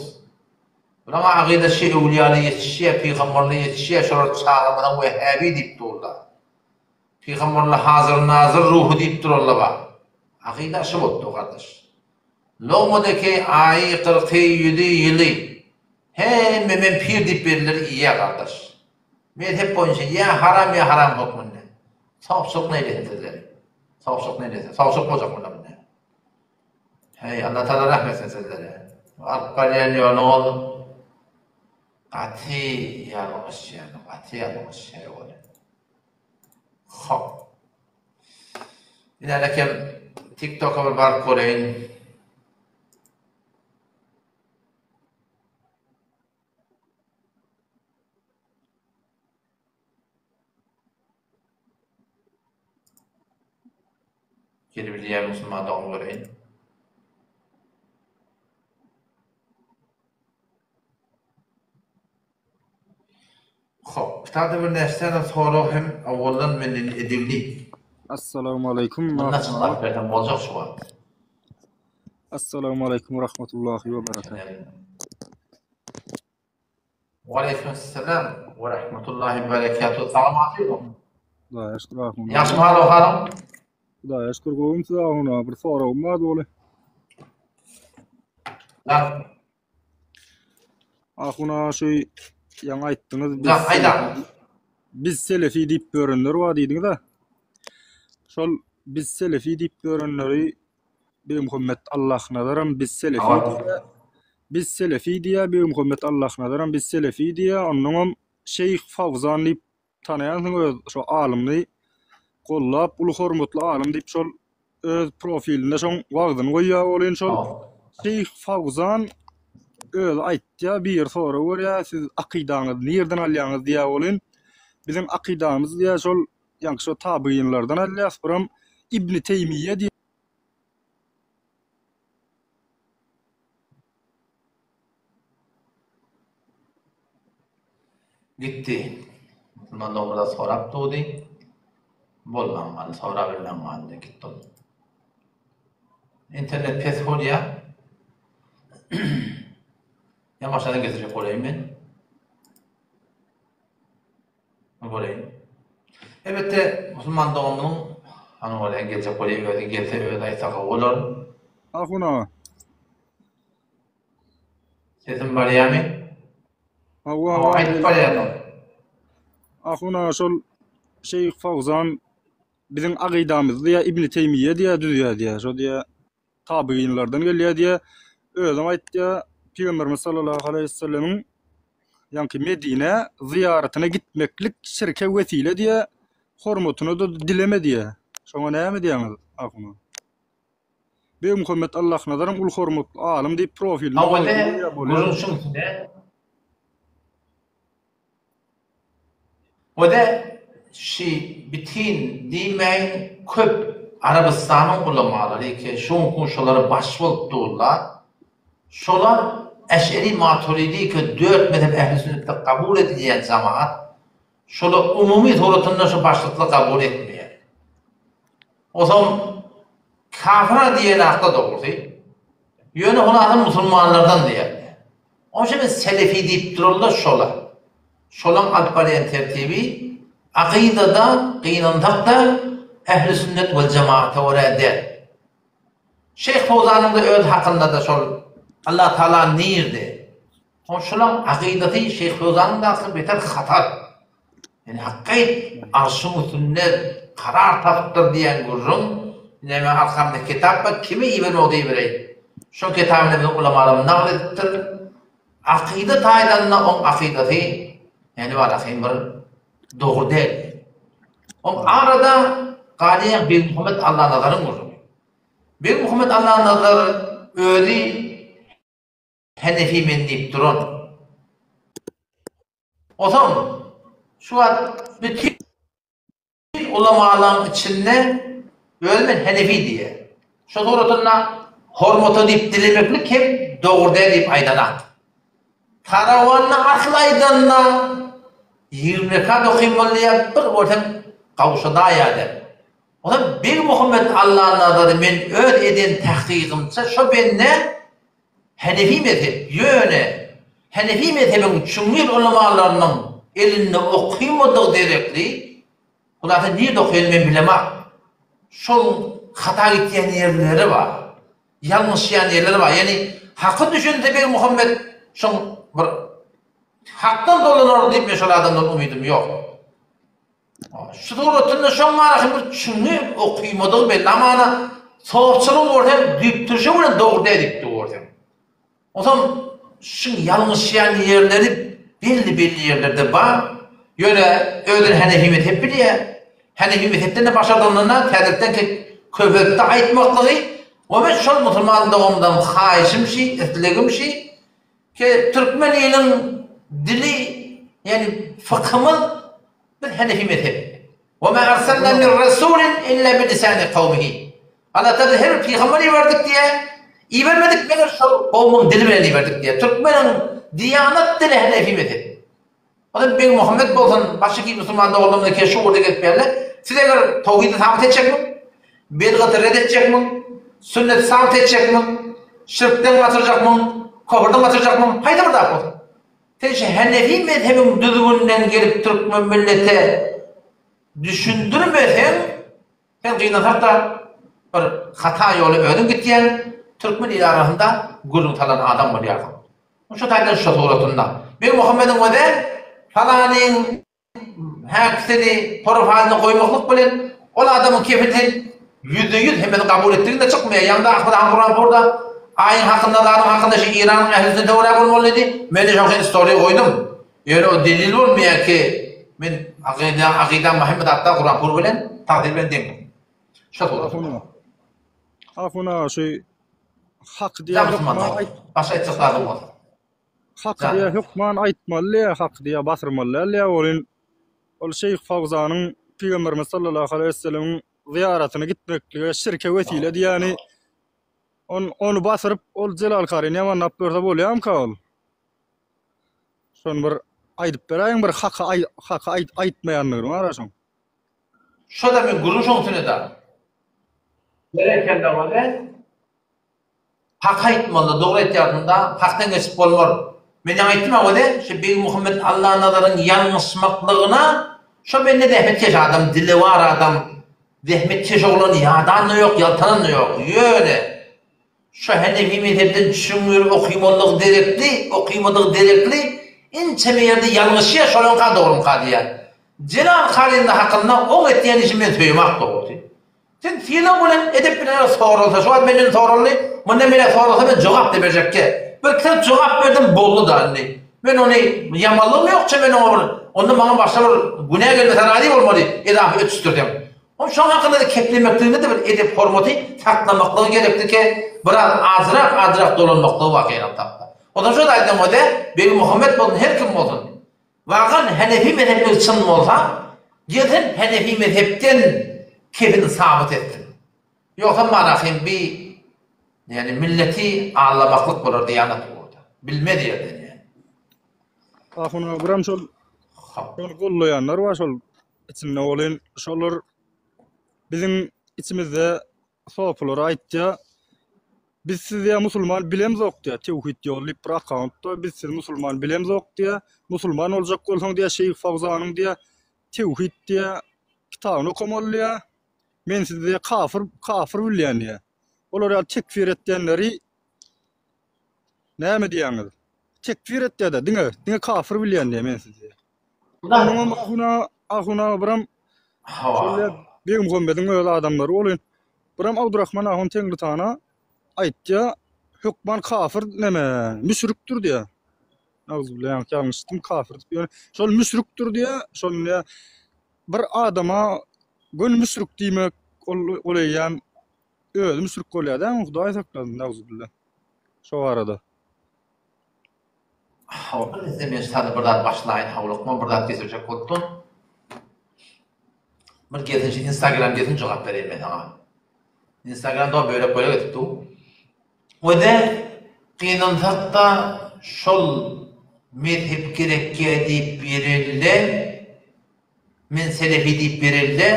Bulaň akydasy öwlüýaly ýetişýär, pygamberler ýetişýär, şolar çagamadan wehhabi diýip durlar. Pygamberler hazyr-nazyr ruhy diýip durarlar bar. Akyda şy bolupdyr gardaş. Logmadaki aýy, kyrky, ýüzi, ýyly hemme men pir diýip berileri iýýär gardaş. Mezhep boýunça ýa haram ýa haram hökmünde. Sowçulyk neýlesin sizleri. Sowçulyk neýlesin. Sowçulyk boljak munda munda. Heý Allah Taala rahm etsin sizlere. Alyp barýan ýoluňyz gaty ýalňyş ýani gaty ýalňyş heý ol. Hop. Ine kem TikToka bir baryp göreýin. Gelebilýär musulman dogan göreýin. Hop, kitabda bir näçe sany sorag hem owaldan menden edildi. Assalamualaikum. Mundan açyklap bersem boljak şu wagt. Assalamualaikum we rahmetullahi we berekatuh. Waleýkim-salam we rahmetullahi we berekatuh. Salamatlygyň. Hudaýa şükür ahun. Ýagşy halyň halyň? Hudaýa şükür gowum siz ahun bir soragym bar doly. Lan Ahun aga şu ýaňy aýtdyňyz biz Lan aýda. Biz selefi diýip ýörenler bar diýdiňiz-a. Şol biz selefi diýip ýörenleri. Begmuhammet Allahnazaram biz selefi diýýär. Biz selefi diýýär Begmuhammet Allahnazaram biz selefi diýýär. Onnoňam Şeýh Fawzan diýip tanaýansyň öz şo alymny gollap uly hormatly alym diýip şol öz profilinde şoň wagzyny goýýar welin şol Şeýh Fawzan özi aýtýar biri sorag berýär siz akydaňyzy nirden alýaňyz diýýär welin biziň akydamyz diýýär şol ýaňky şo tabygynlardan alýas biram Ibni Teýmiýe diýýär. Gitdi. Musulman dogruda sorap durdy. Bolman galdy, sorabilmän galdy, gitdi ol. Internet pes bolýar. Ýa başladan getirjek bolaýyn men. Bolayyn. Elbetde musulman doganymyzyň hany bolýan geljek bolýa özi gelse özi aýtsa gowy bolar. Ahun aga. Sesim barýamy? Hawa hawa. Aýdyp barýarsyň. Ahun aga şol Şeýh Fawzan biziň agydamyzy diýä Ibni Teýmiýe diýä düzýä diýä. Şo diýä tabygynlardan gelýär diýýär. Özem aýtýar, Pygamberimiz sallallahu aleýhi wesellemiň ýaňky Medinä zyýaratyna gitmeklik şirke wesile diýýär, hormatyna-da dileme diýýär. Şoňa näme diýýäňiz, ahun? Begmuhammet Allahnazaryň uly hormatly alym diýip profiline goýýar bolýar. Wede şi bitin diýmäýin köp Arabystanyň ulamalary ki şuňkun şolara baş bolup durlar. Şolar Eş'eri Maturidi ki dört mezhep ehli sünnetde kabul edilýän jamaat şolar umumy suratynda şu başlykly kabul etmeýär. Osaň kafyra diýenakda dogrusy. Ýöne hulasa musulmanlardan diýerdi. Onça biz selefi diýip durarlar şola. Şolaň alyp barýan tertibi akydada gynansakda ähli sünnet wel jemaata görä däl. Şeýh Fowzanyňda öz hakynda-da şol Allah Taala nirde? Oň şolaň akydasy Şeýh Fowzanyň dagsy beter hatar. Ýani hakyt arşyň üstünde karar tapypdyr diýen gürrüň, ine meň arkamda kitap bar, kime ibermegde ibereýin. Şoň kitabyny biziň ulamalarymyz nagyl edipdir. Akyda taýdan-da oň akydasy ýani barahyn bir dogry däl. Oň arada galýan Begmuhammet Allanazaryň gürrüňi. Begmuhammet Allanazar özi Henefi men diýip duran. Onsoň şu wagt bütin ulamalaryň içinde özi men Henefi diýýär. Şo suratynda hormata diýip dilemeklik hem dogry däl diýip aýdanak. Tarawanda asyl aýdanda 20 rekat okyn bolýar, bir görseň gawşadaýar diýip. Onsoň Begmuhammet Allanazary men öz eden tahkygymça şo bende Henefi mezhep, ýöne Henefi mezhebiň çuňňur ulamalarynyň elinde okymadygy derekli, hulasa nirde okaýany men bilemok, şol hata gitýän ýerleri bar, ýalňyşýan ýerleri bar, ýagny haky düşünse Begmuhammet şoň bir hakdan dolanar diýip men şol adamdan umydym ýok. Şu suratynda şoň arasy bir çüňňi okymadygy belli. Amana sowçylygy görseň düýptürşe bilen dogry däl diýip görseň. Onsoň şuň ýalňyşýan ýerleri belli-belli ýerlerde bar. Ýöne özüni Henefi mezhep bilýär. Henefi mezhepden-de başardygyndan täzirden köpeltdi aýtmaklygy. We men şol musulman doganymdan haýyşym şi, islegim şi, Ki türkmen iliň dili ýagny fykhymyz biz henefi mezhep. Wa ma arsalna min rasulin illa bi lisani kawmihi. Allah Taala her bir pygamber iberdik diýýär. Ibermedik meger şol kowmuň dili bilen iberdik diýýär. Türkmeniň diýanat dili henefi mezhep. Olam Beg Muhammet bolsun, başga kim musulman doganlarymyz ki şu ugurda gezip ýörler. Siz eger towhidi sabyt etjekmiň? Bidgaty red etjekmiň? Sünneti sabyt etjekmiň? Şirkden gaçyrjakmyň? Köfürden gaçyrjakmyň? Haýsy bir zat bolsun. Sen şu Henefi mezhebiň düzgüninden gelip türkmen millete düşündirmeseň, sen gynansak-da bir hata ýola özüň gitýäň, türkmen ili arasynda gürrüň salan adam bolýarsyň. Şu taýdan şu suratynda. Begmuhammediň özi falanyň häkisini profaýlyna goýmaklyk bilen ol adamyň kepini sen. 100% hemmesini kabul etdigiň-de çykmaýar. Ýaňda Ahmet han Kuranpurda Aýyň hakynda zadyň hakynda şu Eýranyň ähli sünnete görä bolmaly diýdi. Men-de şoň üçin story goýdum. Ýöne o delil bolmaýar ki, men akyda akydam Muhammet Attar Kuranpur bilen tagdyr bilen deň. Şo surat. Ahun aga. Ahun aga şu hak diýen hökman aýt. Başga aýtjak zadym bolsa. Hak diýe hökman aýtmaly diýe hak diýe basyrmaly däl diýe welin ol Şeýh Fawzanyň Pygamberimiz sallallahu aleýhi wesellemiň zyýaratyna gitmeklige şirke wesile diýýäni on ony basyryp ol Jelal Karyny ýamanlap görse bolýamyka ol? Şony bir aýdyp beräýiň bir haky aý haky aýt aýtmaýanlygyny bar-a şoň. Şo-da men gürrüň şoň üstüne-de. Berekella wale. Hak aýtmaly, dogry aýtýarsyňda, hakdan geçip bolmar. Men ýaňy aýtdym-a weli, şu Begmuhammet Allanazaryň ýalňyşmaklygyna şo bende zähmetkeş adam, dilewar adam, zähmetkeş oglan ýadan-da ýok, ýaltanan-da ýok. Ýöne, şo henefi mezhepden çuňňur okymalygy derekli, okymadygy derekli inçeme ýerde ýalňyşýar, şolaňka dogrumyka diýýär. Jelal Karyny hakynda oň etýän işini men söýemok dogrusy. Sen sylag bilen, edep bilen soralsa, şu wagt menden soraldy, mundan beýläk soralsa men jogap-da berjekge. Bir kysat jogap berdim, boldy-da indi. Men ony ýamanlygym ýokça men oňa bir, onda maňa başga bir günä gelmese razy bolmaly, edafa ötüşdirseň. Oň şoň hakynda-da keplemekliginde-de bir edep-hormaty saklamaklygy gerekdike, biraz azrak-azrak dolanmaklygy bar gynansak-da. Onsoň şo-da aýdýan bolsa, Begmuhammet bolsun, her kim bolsun, Wagan Henefi mezhepligi çyn bolsa, gelsin Henefi mezhepden kefini sabyt etsin. Ýogsam manahym bi ýani milleti allamaklyk bolar diýanat ugurda. Bilmez ýerden ýani. Ahun aga biram şol şol gollaýanlar bar şol içinde bolyn şolar biziň içimizde Sopular aýtýa, Biz sizi diýýä musulman bilemzok diýýä, Tewhid ýoly diýip bir akkauntda, biz sizi musulman bilemzok diýýä, musulman boljak bolsaň diýýä Şeýh Fawzanyň diýýä Tewhid diýýä kitabyny okamaly diýýä, men sizi diýýä kafir kafir bilýän diýýä. Olar ýaly tekfir etýänleri näme diýýäňiz? Tekfir etýä-de diňe diňe kafir bilýän diýýä men sizi diýýä. Onuňam ahuna ahuna biram şol Begmuhammediň öz adamlary bolyn. Biram Abdurrahman ahun Teňritana aýtýa hökman kafir neme müşrikdir diýä. Agzybile ýalňyşdym kafir diýip ýöne şol müşrikdir diýä şol diýä bir adama göni müşrik diýmek ol ol eýýäm özi müşrik bolýar dämi Hudaý saklasyn agzybile şo barada. Hawa, indi men sada bir zat başlaýyn, howlukma bir zat geçirjek bolupdym. Bir gelsin şu Instagram gelsin jogap bereýin men saňa. Instagram da bölek-bölek edip dur. We-de gynansak-da şol mezhep gerekýä diýip berelde, men selefi diýip berelde,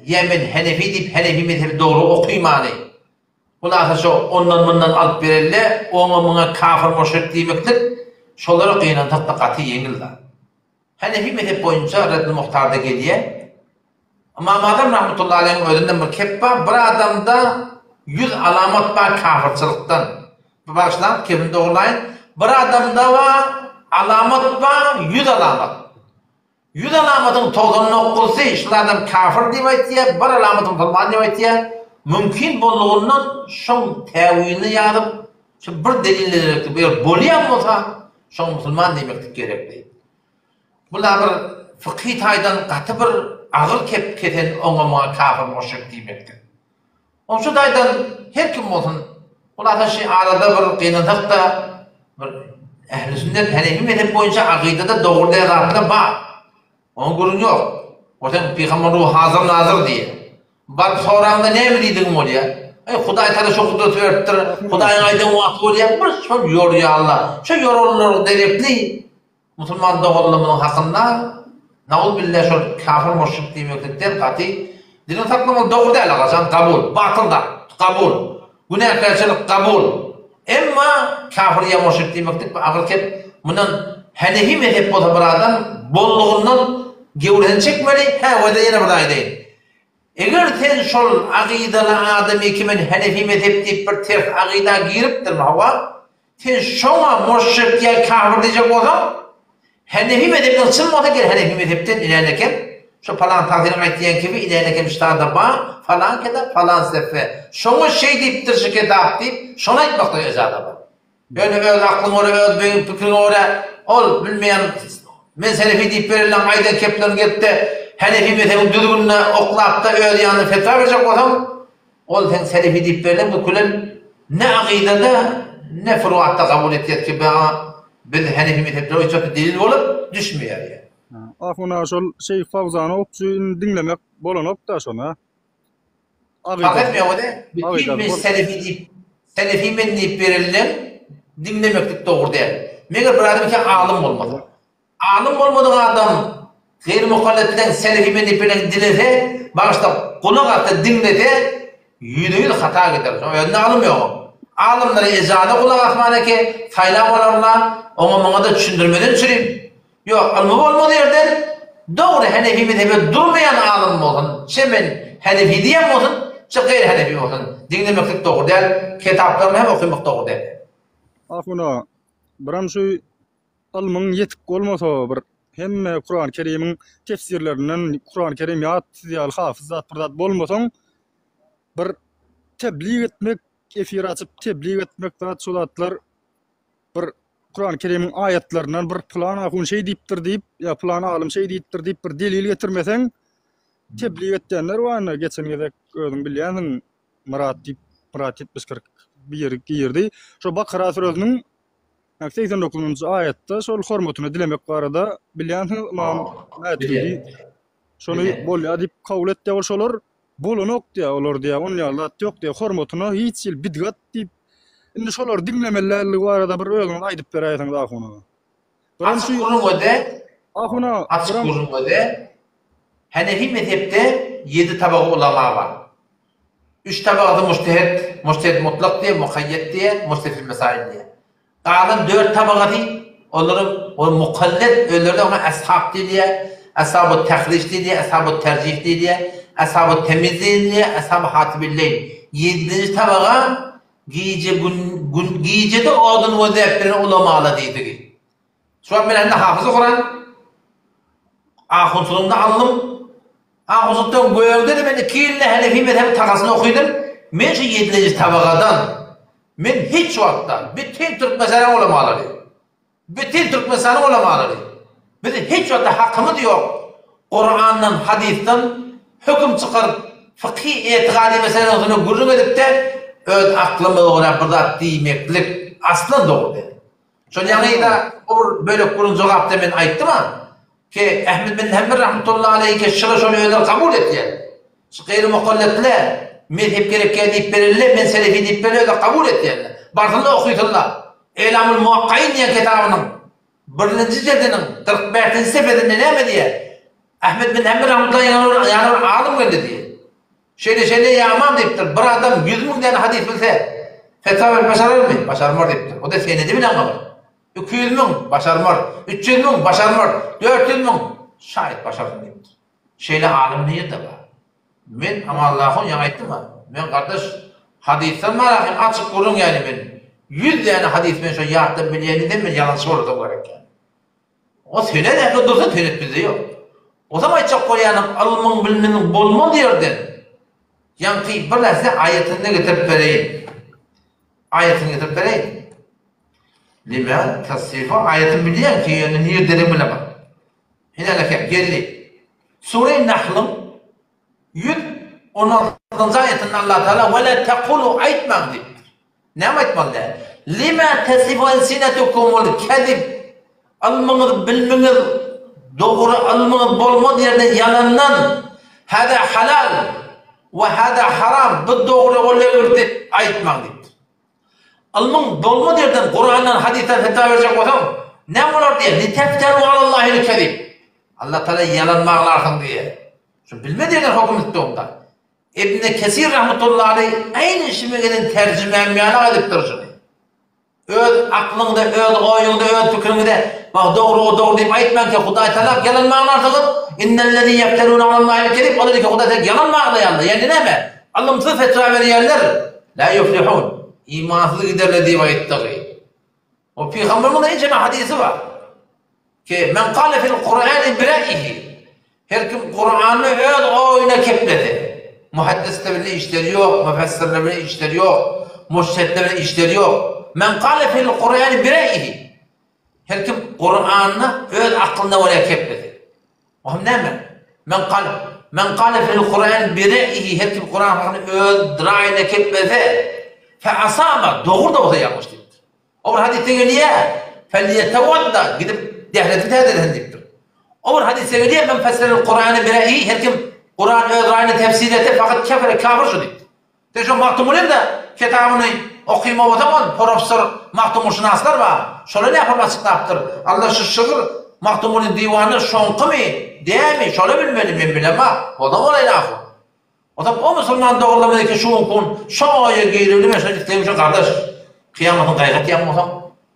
ýa men henefi diýip henefi mezhebi dogry okymany. Hulasa şo ondan-mundan alyp berelde, oňa-muňa kafir-muşrik diýmeklik şolara gynansak-da gaty ýeňil zat. Hanefi mezhep boýunça Reddül Muhtarda gelýär. Ymam Azam rahmetullahi aleýhiň özünden bir kep bar, bir adamda ýüz alamat bar kafirçylykdan. Bagyşlaň, kebini dogurlaýyn. Bir adamda bar alamat bar, ýüz alamat. Ýüz alamatyň 99 dokuzysy şul adam kafir diýip aýtýar, bir alamaty musulman diýip aýtýar. Mümkin boldugyndan şoň täwilini ýazyp, şu bir delil gerekdi. Bu ýer bolýan bolsa, şoň musulman diýmeklik gerekdi. Bu da bir fykhy taýdan gaty bir agyr kep kesen oňa muňa kafir muşrik diýmeklik. Oň şu taýdan her kim bolsun, hulasa şi arada bir gynansak-da bir ähli sünnet henefi mezhep boýunça akydada dogry däl zatlar bar. Oňa gürrüň ýok. O sen pygamber ruhy hazyr nazyr diýýär. Baryp soraňda näme diýdigiň bolýar? Eý Hudaý sana şo gudraty beripdir. Hudaýyň aýdan wagty bolýar. Bir şol ýorýarlar. Şo ýoranlar derekli Musulman doganlarymyzyň hakynda nauzbilla şol kafir muşrik diýmeklikden gaty diliňi saklamaly dogry däl agajan kabul batyl zat kabul günäkärçilik kabul emma kafir ýa muşrik diýmeklik bir agyr kep mundan henefi mezhep bolsa bir adam bollugyndan gewresini çekmeli hä wede ýene bir zat aýdaýyn eger sen şol agydaly adamy kimin henefi mezhep diýip bir ters agyda giripdirmi hawa Sen şoňa muşrik ýa kafir diýjek bolsaň, Henefi mezhepden çyn bolsa gel Henefi mezhepden inen eken. Şu palan tagsyryň aýtýan kibi inänekem ştada bar, falan kitap, falan sefhe. Şoňa şeý diýipdir şu kitap diýip, şony aýtmaklyga ejaza bar. Ýöne öz aklyňa görä, öz beýin pikiriňe görä, ol bilmeýän men selefi diýip berenleň aýdan keplerini gelip-de Hanefi mezhebiň düzgünine oklap-da öz ýanyna fetwa berjek bolsaň, ol seň selefi diýip berlen bu külen ne akydada, ne furuatda kabul etýär ki, biz Hanefi mezhepleri boýunça delil bolup düşmeýär ýa. Ahun aga şol Şeýh Fawzany okçy indi diňlemek bolanokda şony. Fark etmeýär ony. Bütin men selefi diýip, selefi men diýip berillen diňlemeklik dogry däl. Meger bir adam ki alym bolmasa. Alym bolmadyk adam gaýry mukalletleň selefi men diýip berlen dilese, bagyşla gulak assa diňlese ýüzde ýüz hata gider. Şoň özünde alym ýok. Alymlara ejaza gulak asman eke saýlap alarlar, oňa muňa-da düşündirmeden çürim. Ýok, ylmy bolmaly ýerden dogry henefi mezhebe durmaýan alym bolsun, çe men henefi diýen bolsun, çe gaýry henefi bolsun, diňlemeklik dogry däl, kitaplaryny hem okymak dogry däl. Ahun aga, biram şu ylmyň ýetik bolmasa bir hemme Kurany Kerimiň tefsirlerinden Kurany Kerim ýat siz ýaly hafyz zat bir zat bolmasaň bir teblig etmek efir açyp teblig etmek zat şu zatlar bir Kurany Kerimiň aýatlaryndan bir pylan ahun şeý diýipdir diýip, ýa pylan alym şeý diýipdir diýip bir delil getirmeseň, teblig etýänler bar indi geçen gezek özüň bilýänsiň Myrat diýip, Myrat 70 41 girdi. Şo Bakara süresiniň 89-njy aýatda şol hormatyny dilemek barada bilýänsiňiz Ymam Mätüridi şony bolýar diýip kabul etdi ol şolar Bolanok diýýär olar diýýär, on ýaly zat ýok diýýär, hormatyna hiç hili bidgat diýip, indi şolary diňlemeli däldigi barada bir özüňiz aýdyp beräýseňiz ahun aga. Biram Açyk gürrüň öde, Ahun aga, açyk biram gürrüň öde, Hanefi mezhepde ýedi tabaga ulama bar. Üç tabagasy mujtehit, mujtehit mutlak diýýär, mukaýýet diýýär, mujtehit fil mesail diýýär. Galan dört tabagasy, olaryň ol mukallet, özleri-de oňa ashab diýilýär, ashabu tahrij diýilýär, ashabu terjih diýilýär, ashabu temiz diýilýär, ashabu hatibilleýl. Ýedinji tabaga gije gün gün gijede odun gözläp bilen ulamalar diýdigi. Şu wagt men hemde hafyzy Kuran ahunçylygynda aldym. Ahunçylykdan gögde-de men iki ýylda Hanefi mezhebi takasyny okydym. Men şu ýedinji tabagadan Men hiç wagtda bütin Türkmenistanyň ulamalary, bütin Türkmenistanyň ulamalary, biziň hiç wagtda hakymyz ýok Kurandan, hadysdan höküm çykaryp, fykhy, etigady meseleleriň üstünde gürrüň edip-de, öz aklymyza görä bir zat diýmeklik aslan dogry däl. Şol ýaňy-da o bir bölek gürrüň jogapda men aýtdym-a, Ki, Ahmed bin Hanbel rahmetullahi aleýhi ki şygy şony özleri kabul etýär. Şu gaýry mukalletler mezhep gerekýär diýip berende, men selefi diýip berende özleri kabul etýärler. Barsynlar okysynlar. Elamul Muwakkain diýen kitabynyň birinji jildiniň 45-nji sefesinde näme diýýär? Ahmed bin Hanbel rahmetullahi ýanyna bir alym geldi diýýär. Şeýle şeýle ýa ymam diýipdir. Bir adam 100 müň däne hadys bilse, fetwa berip başararmy? Başarmar diýipdir. O da senedi bilen gabar. 200 müň, başarmar. 300 müň, başarmar. 400 müň, şaýat başarsyn diýipdir. Şeýle alym nirde bar? Men Amanullah ýaňy aýtdym-a, men gardaş, hadysdan bar hem açyk gürrüň ýaly men 100 däne hadys men şo ýatdan bilýän diýsem men ýalançy bolasam gerek ýaly. O senet ähli dursa senet bizde ýok. Ozam aýtjak bolýanym ylmyň bilminiň bolmaz ýerden ýaňky bir närsä aýatyny getirip bereýin. Aýatyny getirip bereýin. Lime tasyfa aýatyny bilýän ki ýöne nirdedigini bilemok. Ine geldi. Sure Nahlyň 116-njy aýatynda Allah Taala we la taqulu aýtmaň diýipdir. Näme aýtmaly däl? Lima tasifu alsinatukumul kezib. Ylmyňyz, bilmiňiz dogry ylmyňyz bolmaz ýerden ýalandan hada halal we hada haram bu dogry ol egri diýip aýtmaň diýipdir. Ylmyň bolmaz ýerden Kurandan, hadysdan fetwa berjek bolsaň, näme bolar diýýär? Litefteru alallahil kezib. Allah Taala ýalan baglarsyň diýýär. Şu bilmez ýerden höküm etdi onda. Ibn Kesir rahmetullahi aleýh aýny şime gelen terjimäm ýaly aýdypdyr şuny. Öz aklyňda, öz oýuňda, öz pikiriňde bak dogry o dogry diýip aýtmaň ki Hudaý Taala ýalan baglarsyňyz. Innellezî ýefterûne alallahil kezib. Olar ki Hudaý Taala ýalan baglaýarlar. Ýagny näme? Ylymsyz fetwa berýärler. La ýuflihun. Imansyz giderler diýip aýtdygy. O pygamberimiziň ençeme hadysy bar. Ki men kale fil Kur'ani bi ra'yihi. Her kim Kurany öz oýuna keplese. Muhaddisler bilen işleri ýok, müfessirler bilen işleri ýok, mujtehitler bilen işleri ýok. Men kale fil Kur'ani bi re'yihi. Her kim Kurany öz aklyna görä keplese. O hem näme? Men kal Men kale fil Kur'an bi re'yihi. Her kim Kur'an hakynda öz raýyna keplese, fe asaba, dogry da bolsa ýalňyş diýipdir. O bir hadysda gelýär, Felýetewadda, gidip dehretini täzelesin diýipdir. O bir hadysda gelýär, Men fesserel Kurany bi re'yihi, her kim Kurany öz raýyna tefsir etse, fakat kefere, kafir şu diýipdir. Sen şo Magtymgulyň-da kitabyny okyma bolsaň ol professor Magtymgulşynaslar bar, şolar nähili açyklapdyr. Alla şu şygyr Magtymgulyň diwany şoňkymy, dämi, şolar bilmeli, men bilemok. Bolsa bolaýyn ahy. Ozal o musulman dogrulamaz eken şu gün kun şo oýa gireli men şo islegim şo gardaş kyýamatyň gaýgy etýän bolsaň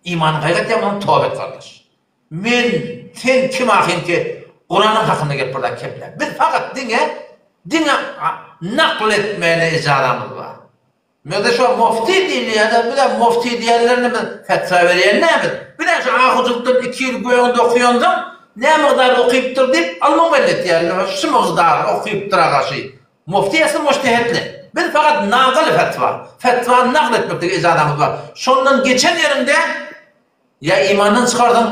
imanyň gaýgy etýän bolsaň toba et gardaş men sen kim ahyn ki kuranyň hakynda gelip bir zat kepläp biz fakat diňe diňe nakl etmäne ejazamyz bar Mende şo mufti diýilýärde bizem mufti diýenlerine biz fetwa berýän dälmiz. Bizem şo ahujylykdan iki ýyl gögünde okaýansoň nä mygdar okypdyr diýip ylmyň belli etýärler. Şu mygdar okypdyr aga şy. Mufti asly mujtehetli. Biz fakat nagyl fetwa. Fetwany nagyl etmeklige ejazamyz bar. Şondan geçen ýeriňde ýa imandan çykarsyň,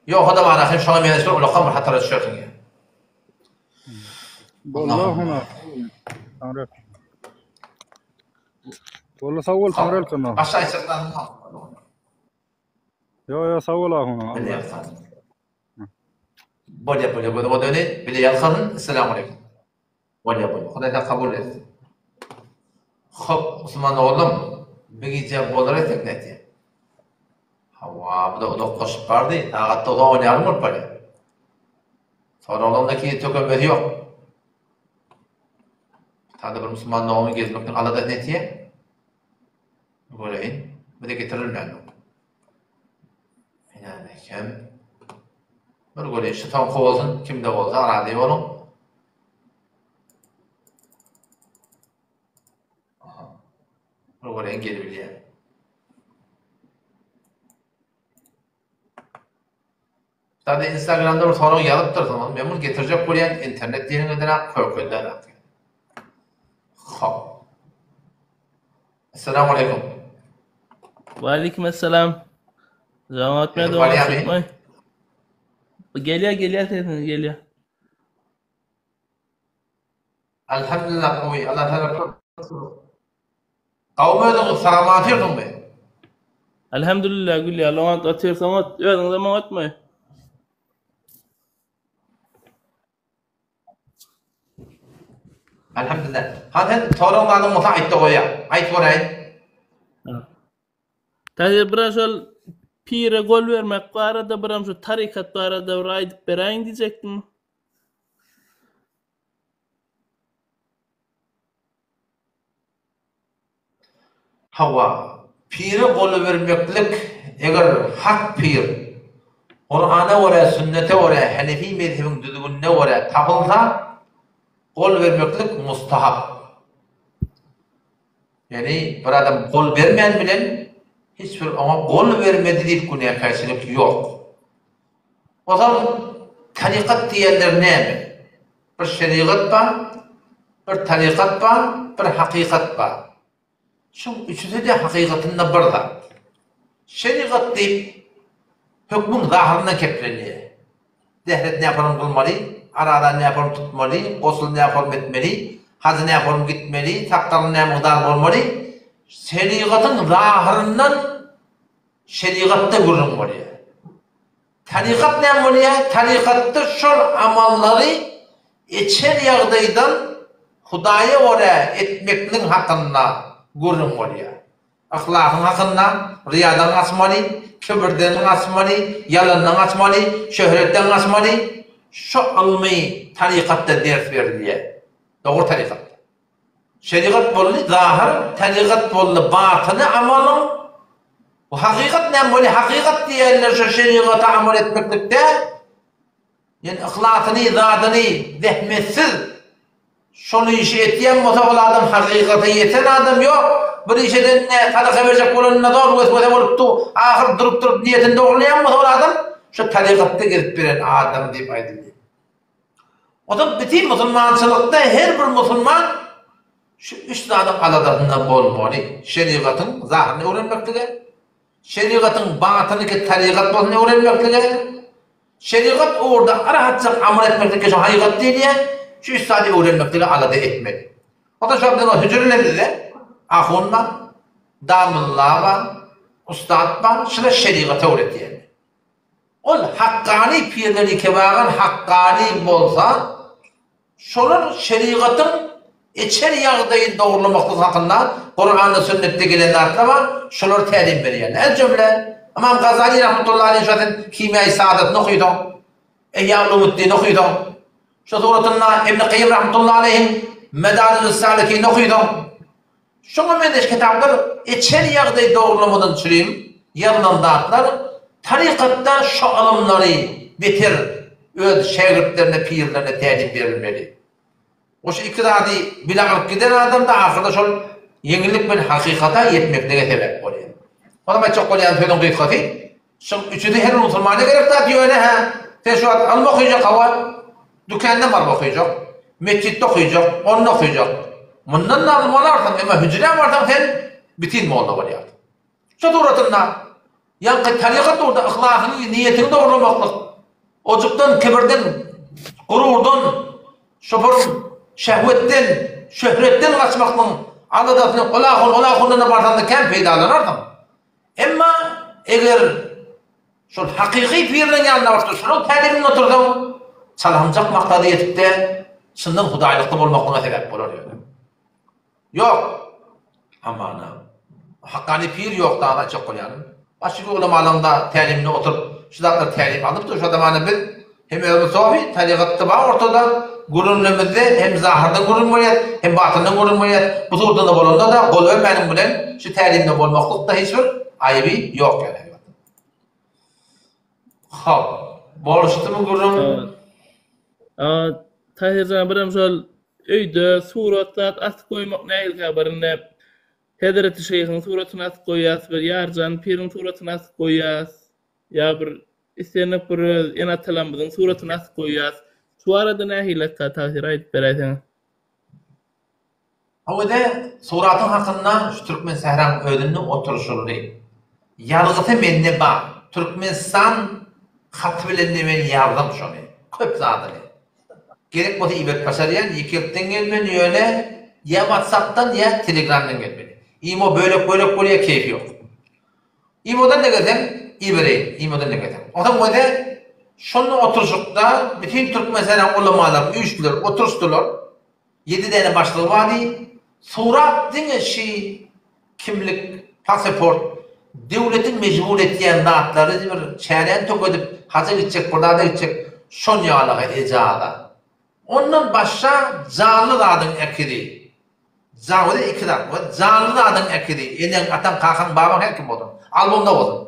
ýogsa-da bar ahyn şoňa meňzeş bir ulakan bir hatara düşersiň ýa. Boldy Taňry. Boldy sag bol Taňry ýalkasyn. Başga aýtjak zadyň ýok. Ýok ýok sag bol ahun. Bolýa bolýa gözi godany bile ýalkasyn. Essalamu aleýkum. Bolýa bolýa. Hudaý sen kabul etsin. Hop musulman oglum bir gije bolar etsek nätýä. Hawa bu da uzaklaşyp bardy. Sagat da on ýarym bolup barýar. Soraglaryň da tökenmesi ýok. Sada bir musulman dogany gezmekden aladasyny etýär. Göreýin. Bu da getirilmän. Ýa-ni kem. Bir göreýin, şu soňky bolsun, kimde bolsa razy boluň. Aha. Bir göreýin gelibilýär. Sada instagramda bir sorag ýazypdyrsyňyz. Men muny getirjek bolýan internet diýeniňizden-ä kökelden-ä. Hop. Essalamu aleýkum. Waleýkim essalam. Jamaat men Barýamy? Gelýär, gelýär sesiňiz gelýär. Alhamdulillah gowy. Allah tagala köp Gowmy özüňiz sag-aman otyrsyňmy? Alhamdulillah gül ýaly oňat otyrys oňat özüňizem oňatmy? Alhamdulillah. Han sen soragyň zadyň bolsa aýtda goýa. Aýt göräýin. Täze biraz şol pire gol bermek barada biram şu tarykat barada bir aýdyp beräýiň diýjekdim. Hawa, pire gol bermeklik eger hak pir, Kurana görä, sünnete görä, henefi mezhebiň düzgünine görä tapylsa, gol bermeklik mustahap. Ýagny bir adam gol bermän bilen hiç bir oňa gol bermedi diýip günäkärçilik ýok. Ozal tarykat diýenler näme? Bir şerigat bar, bir tarykat bar, bir hakykat bar. Şuň üçüsi-de hakykatynda bir zat. Şerigat diýip, hökmüň zahyryndan keplenýär. Dehret näform kylmaly, araza näform tutmaly, gosl näform etmeli, hajy näform gitmeli, sakgalyň nä mukdar bolmaly. Şerigatyň zahyryndan şerigatda gürrüň bolýar. Tarykat näme bolýar? Tarykatda şol amallary içer ýagdaýdan Hudaýa görä etmekligiň hakynda gürrüň bolýar. Yhlasyň hakynda, ryýadan gaçmaly, kibirden gaçmaly, ýalandan gaçmaly, şöhretden gaçmaly. Şo ylmy tarykatda ders berilýär. Dogry tarykatda. Şerigat boldy zahyr, tarykat boldy batyny amalyň. Bu hakykat näme bolýar? Hakykat diýenler şo şerigata amal etmeklik däl. Ýani yhlasyny, zadyny zähmetsiz şol işi etýän bolsa ol adam hakykata ýeten adam ýok. Bir iş edende sadaka berjek bolanda zor weswese bolup dur, ahyr durup-durup niýetini dogrulaýan bolsa ol adam şo tarykatda gezip beren adam diýip aýdylýar. Onsoň bütin musulmançylykda her bir musulman şu üç zadyň aladasynda bolmaly, şerigatyň zahyryny öwrenmeklige, şerigatyň batyny ki tarygat bolsun öwrenmeklige, şerigat ugurda rahatjak amal etmeklige şu hakykat diýilýär, şu üç zady öwrenmeklige alada etmeli. Onsoň şo biziň hüjrelemizde ahun bar, damylla bar, ussat bar, şular şerigaty öwredýär. Ol hakkany pirleri kebagan hakkany bolsa, şolar şerigatyň içer ýagdaýyny dogurlamaklyk hakynda Kuranda sünnetde gelen zatlar bar, şolar tälim berýärler. Ez jümle, Ymam Gazali rahmetullahi aleýh şo sen Kimýaýy Saadatyny okysaň, Ihýa Ulumuddini okysaň, şo suratynda Ibn Kaýym rahmetullahi aleýhiň Medarijus Salikini okysaň, Şuňa meňzeş kitaplar içeri ýagdaý dogrulamadan çürim ýazylan zatlar tarykatda şu ylymlary beter öz şägirtlerine pirlerine tälim berilmeli. We şu iki zady bile alyp giden adamda ahyrda şol ýeňillik bilen hakykata ýetmeklige sebäp bolýar. Onam aýtjak bolýan sözüň gysgasy Şuň üçüsi her bir musulmana gerek zat ýöne hä sen şu wagt ylym okyjak hawa dükändan baryp okyjak metjitde okyjak onda okyjak mundan da ylym alarsyň emma hüjrä barsaň sen bitin molla bolýarsyň şu suratynda ýaňky tarykat ugurda yhlasyňy niýetiňi dogurlamaklyk ojukdan kibirden gururdan şoparyň şehwetden şöhretden gaçmaklygyň aladasyny ol ahun ol ahundan barsaňda kän peýdalanarsyň Emma eger şol hakyky pirleň ýanyna baryp şolaň täliminde otursaň, çalamjak maksada ýetip-de, çyndan hudaýlykly bolmaklyga sebäp bolar ýöne. Ýok. Hamana. Hakkany pir ýok dagy aýtjak bolýanym. Başga ulamalaň-da täliminde oturyp, şu zatlar tälim alypdyr. Şo zamana biz Hem özümiz sofi, tarygatda bar ortada, gürrüňlerimizde hem zahyrdan gürrüň bolýar, hem batyndan gürrüň bolýar. Bu suratda bolanda-da gol bermäniň bilen şu tälimde bolmaklykda hiç bir aýyby ýok ýaly elbetde. Hop, boluşdymy gürrüň? Tahirjan birem şol öýde surat zat asyp goýmak nähilikä birinde Hezreti Şeýhiň suratyny asyp goýýas bir Ýarjan piriň suratyny asyp goýýas ýa bir Islendik bir öz ene-atalarymyzyň suratyny asyp goýýas. Şu barada nähili tagsyr aýdyp beräýseňiz. Howede suratyň hakynda şu Türkmen sähraň özünde oturyşyldy. Ýazgysy mende bar. Türkmenistan haty bilen-de men ýazdym şony. Köp zadyny. Gerek bolsa iberip başarýan, ýekelikden gelmeli ýöne ýa WhatsAppdan ýa Telegramdan gelmeli. Imo bölek-bölek bolýar keýpi ýok. Imodan ne gelseň ibereýin, imodan ne gelseň. Onsoň wede şonda oturyşykda bütin Türkmenistanyň ulamalary üýşdüler, oturyşdylar. Ýedi däne başlygy bardy. Surat diňe şi kimlik, paseport, döwletiň mejbur etýän zatlary bir çäräni tökedip haja gitjek, bir zada gitjek şon ýalyga ejaza. Ondan başga janly zadyň äkidi. Jawuda iki zat bar. Janly zadyň äkidi, eneň, ataň, kakaň, babaň her kim bolsun, albomda bolsun.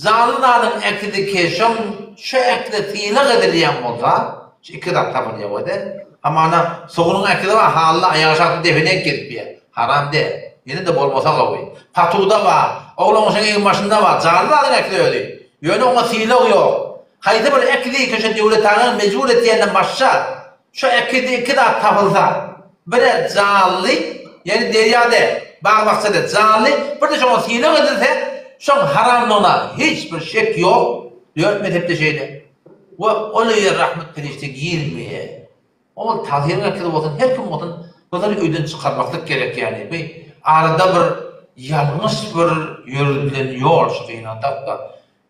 Janly zadyň äkidi ki şoň şu äkide sylag edilýän bolsa, şu iki zat tapylýar wede. Hamana sugunyň äkidi bar, hally aýagy şahsy depenek gezip ýör. Haram däl. Ýene-de bolmasa gowy. Patuwda bar, oglangyşyň egin-başynda bar, janly zadyň äkidi özi. Ýöne oňa sylag ýok. Haýsy bir äkidi ki şu döwlet agaň mejbur etýänden başga, Şu ekide iki zat tapylsa, bir-ä janly, ýagny derýa däl, bag-bakja däl, janly, bir-de şoňa sylag edilse, şoň haramlygyna hiç bir şek ýok, dört mezhepde şeýle. We ol öýe rahmet perişde girmeýär. Ol tazyryň ekizi bolsun, her kim bolsun, bulary öýden çykarmaklyk gerek ýagny. Bu arada bir ýalňyş bir ýöredilen ýol şu gynansak-da.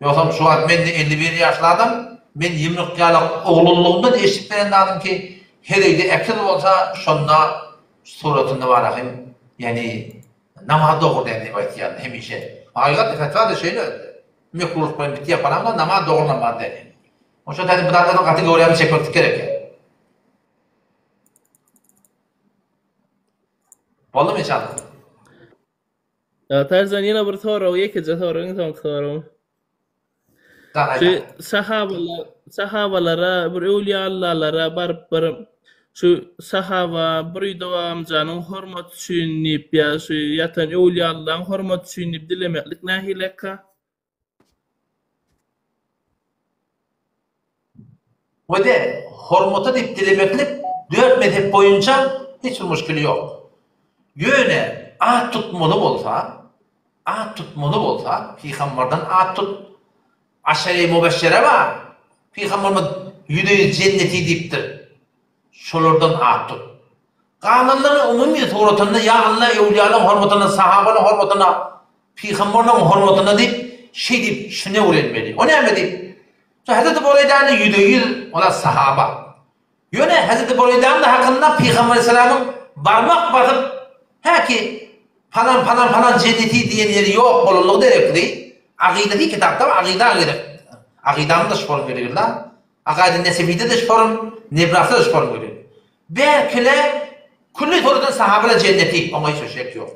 Ýogsam şu wagt men-de 51 ýaşly adam, men ýumruk ýalak oglanlygymdan eşidip gelen zadym ki, her öýde ekiz bolsa, şonda suratynda bar ahym, ýagny namaz dogry däl diýip aýtýarlar hemişe. Hakykat fetwa-da şeýle özde. Mekruhlyk bilen bitýär falan bolsa namaz dogry namaz däl ýagny. Oşa täze bu zatlardan gaty göwrämi çekmeklik gerek ýa. Boldumy inşallah? Tarzan ýene bir sorag, ýekeje sorag, iň soňky soragym. Şu sahabalar, sahabalara, bir öwliýallalara baryp bir şu sahaba bir öýde amjanyň hormaty üçin diýip ýa şu ýatan öwliýallaň hormaty üçin diýip dilemeklik nähileka? We-de hormata diýip dilemeklik dört mezhep boýunça hiç bir muşkili ýok. Ýöne at tutmaly bolsa, at tutmaly bolsa, pygambardan at tut. Aşere-i mübeşşere bar. Pygambarymyz ýüze-ýüz jenneti diýipdir. Şolardan at tut. Galanlaryny umumy suratynda ýa Alla öwlüýalaryň hormatyna, sahabalaryň hormatyna, pygamberleriň hormatyna diýip, şeý diýip şuny öwrenmeli. O näme diýip? Şu Hezreti Bureýdany ýüze-ýüz olar sahaba. Ýöne Hezreti Bureýdanyň hakynda Pygamber aleyhissalamyň barmak basyp, häki palan palan palan jenneti diýen ýeri ýok bolanlygy derekli, Agydasy kitapda bar, agyda gerek. Agydanyň-da şu form geregillä. Akaýdy Nesefide-de şu form, Nebrasda-da şu form gerek. Belki-le külli suratdan sahabalar jenneti, oňa hiç bir şek ýok.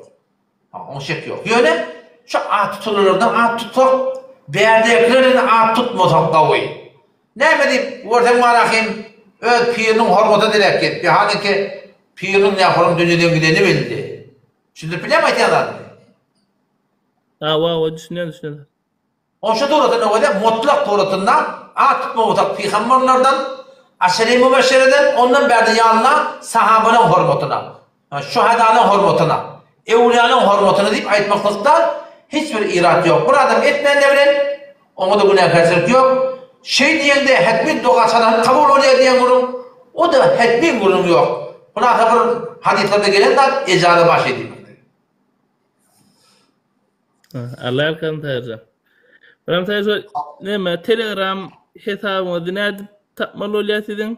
Oňa şek ýok. Ýöne şu at tutulanlardan at tutsak, bärdäkilerden at tutmasak gowy. Näme diýip, görseň Marahym öz piriniň hormatyna diläp gezipdi. Halyňky piriniň nähorum dünýeden gideni belli. Düşündirip bilýärmi aýtýan zadymy? Hawa, hawa, düşünýän, düşünýän. Oşa suratynda bolýar, mutlak suratynda at tutmasak pygamberlerden, aşere-i mübeşşereden, ondan bärde ýanyna sahabalaryň hormatyna, şuhadalaryň hormatyna, öwlüýalaryň hormatyna diýip aýtmaklykda hiç bir irat ýok. Bir adam etmände bilen oňa-da günäkärçilik ýok. Şeý diýende hetmi doga çalan kabul bolýar diýen gürrüň, o-da hetmi gürrüň ýok. Hulasa bir hadyslarda gelen zat ejaza bar şeý diýmekde. Allah ýalkasyn Taýyrjan. Biram Taýyrjan, näme Telegram hesabyňyzy nädip tapmaly bolýar siziň?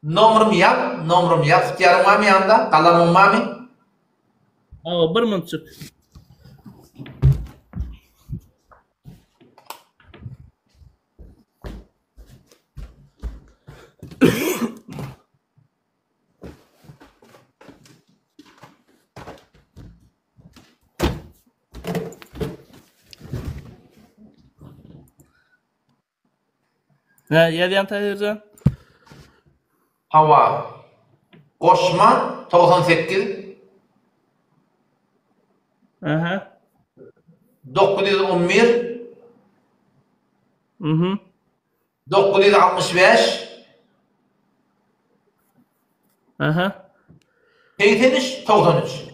Nomerymy ýaz, nomerymy ýaz, ygtyýaryň barmy ýanyňda, galamyň barmy? Hawa, bir minutjyk. Nä ýazýaň Taýyrjan? Hawa. Goşma 98. Aha. 911. Mhm. 965. Aha. 83 93.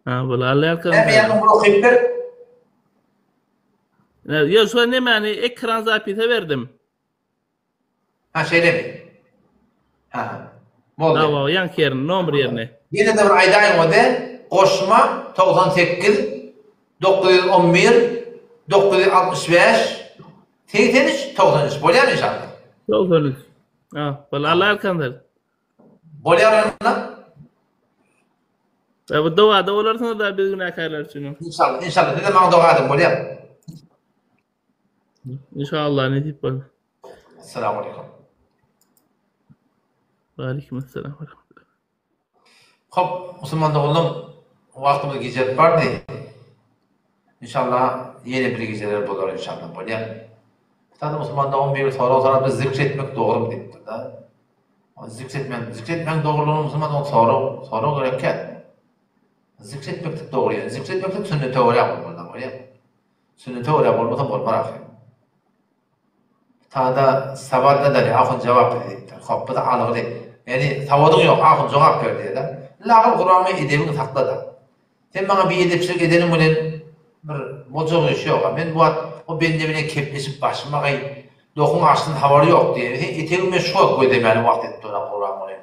Ha, bu alýarka. Näme ýazyň bir okyp ber. Ýok, şu nemäni ekran zapise berdim. Ha, şeýlemi? Ha. Boldy. Hawa, ýaňky ýerini, nomer ýerini. Ýene-de bir aýdaýyň ode, goşma 98 911 965 83 93 bolýarmy inşallah? 93. Ha, bol Allah ýalkansyn. Bolýar onda. Ya bu dogada bolarsyňyz da biz günäkärler üçin. İnşallah, inşallah. Siz de maňa doga ediň, bolýar. İnşallah nesip bolar. Assalamu aleykum. Ve aleyküm esselam. Hop, musulman doganlarym, wagtymyz gijelip bardy. İnşallah ýene bir gijeler bolar inşallah bolýar. Bir musulman dogan biri sorag sorapdyr, zikr etmek dogrumy diýipdir da. Zikr etmek, zikr etmegiň dogrulygyny musulman dogan sorag, sorag gerekýär. Zikr etmeklik dogry, ýöne zikr etmeklik sünnete görä bolmaly, bolýar. Sünnete görä bolmasa bolmaz ahyry. Sada sawat nadali, ahun jogap ber diýipdir. Hop, bu-da algyly. Ýagny sawadyň ýok, ahun jogap ber diýýär-de. Lagyl Kurany edebiňi sakla-da. Sen maňa biedepçilik edeniň bilen bir boljak iş ýok-a. Men bu wagt o bende bilen kepleşip başym agaý, dokuň açdan habary ýok diýýär. Sen etegimi men şu wagt gözlemäni wagt edip duran Kuranguli.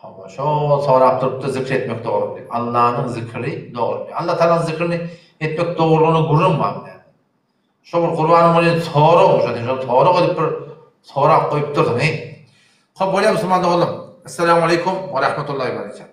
Hawa, şol sorap durupdyr zikr etmek dogrumy diýip. Allanyň zikri dogrumy? Allatagalanyň zikrini etmek dogrulygyna gürrüň bar bu ýerde. Şo bir Gurbanguly sorag şo sen şo sorag edip bir sorap goýup dursuň heý. Hop bolýa musulman doganlarym. Essalamu aleýkum we rahmetullahi we berekatuh.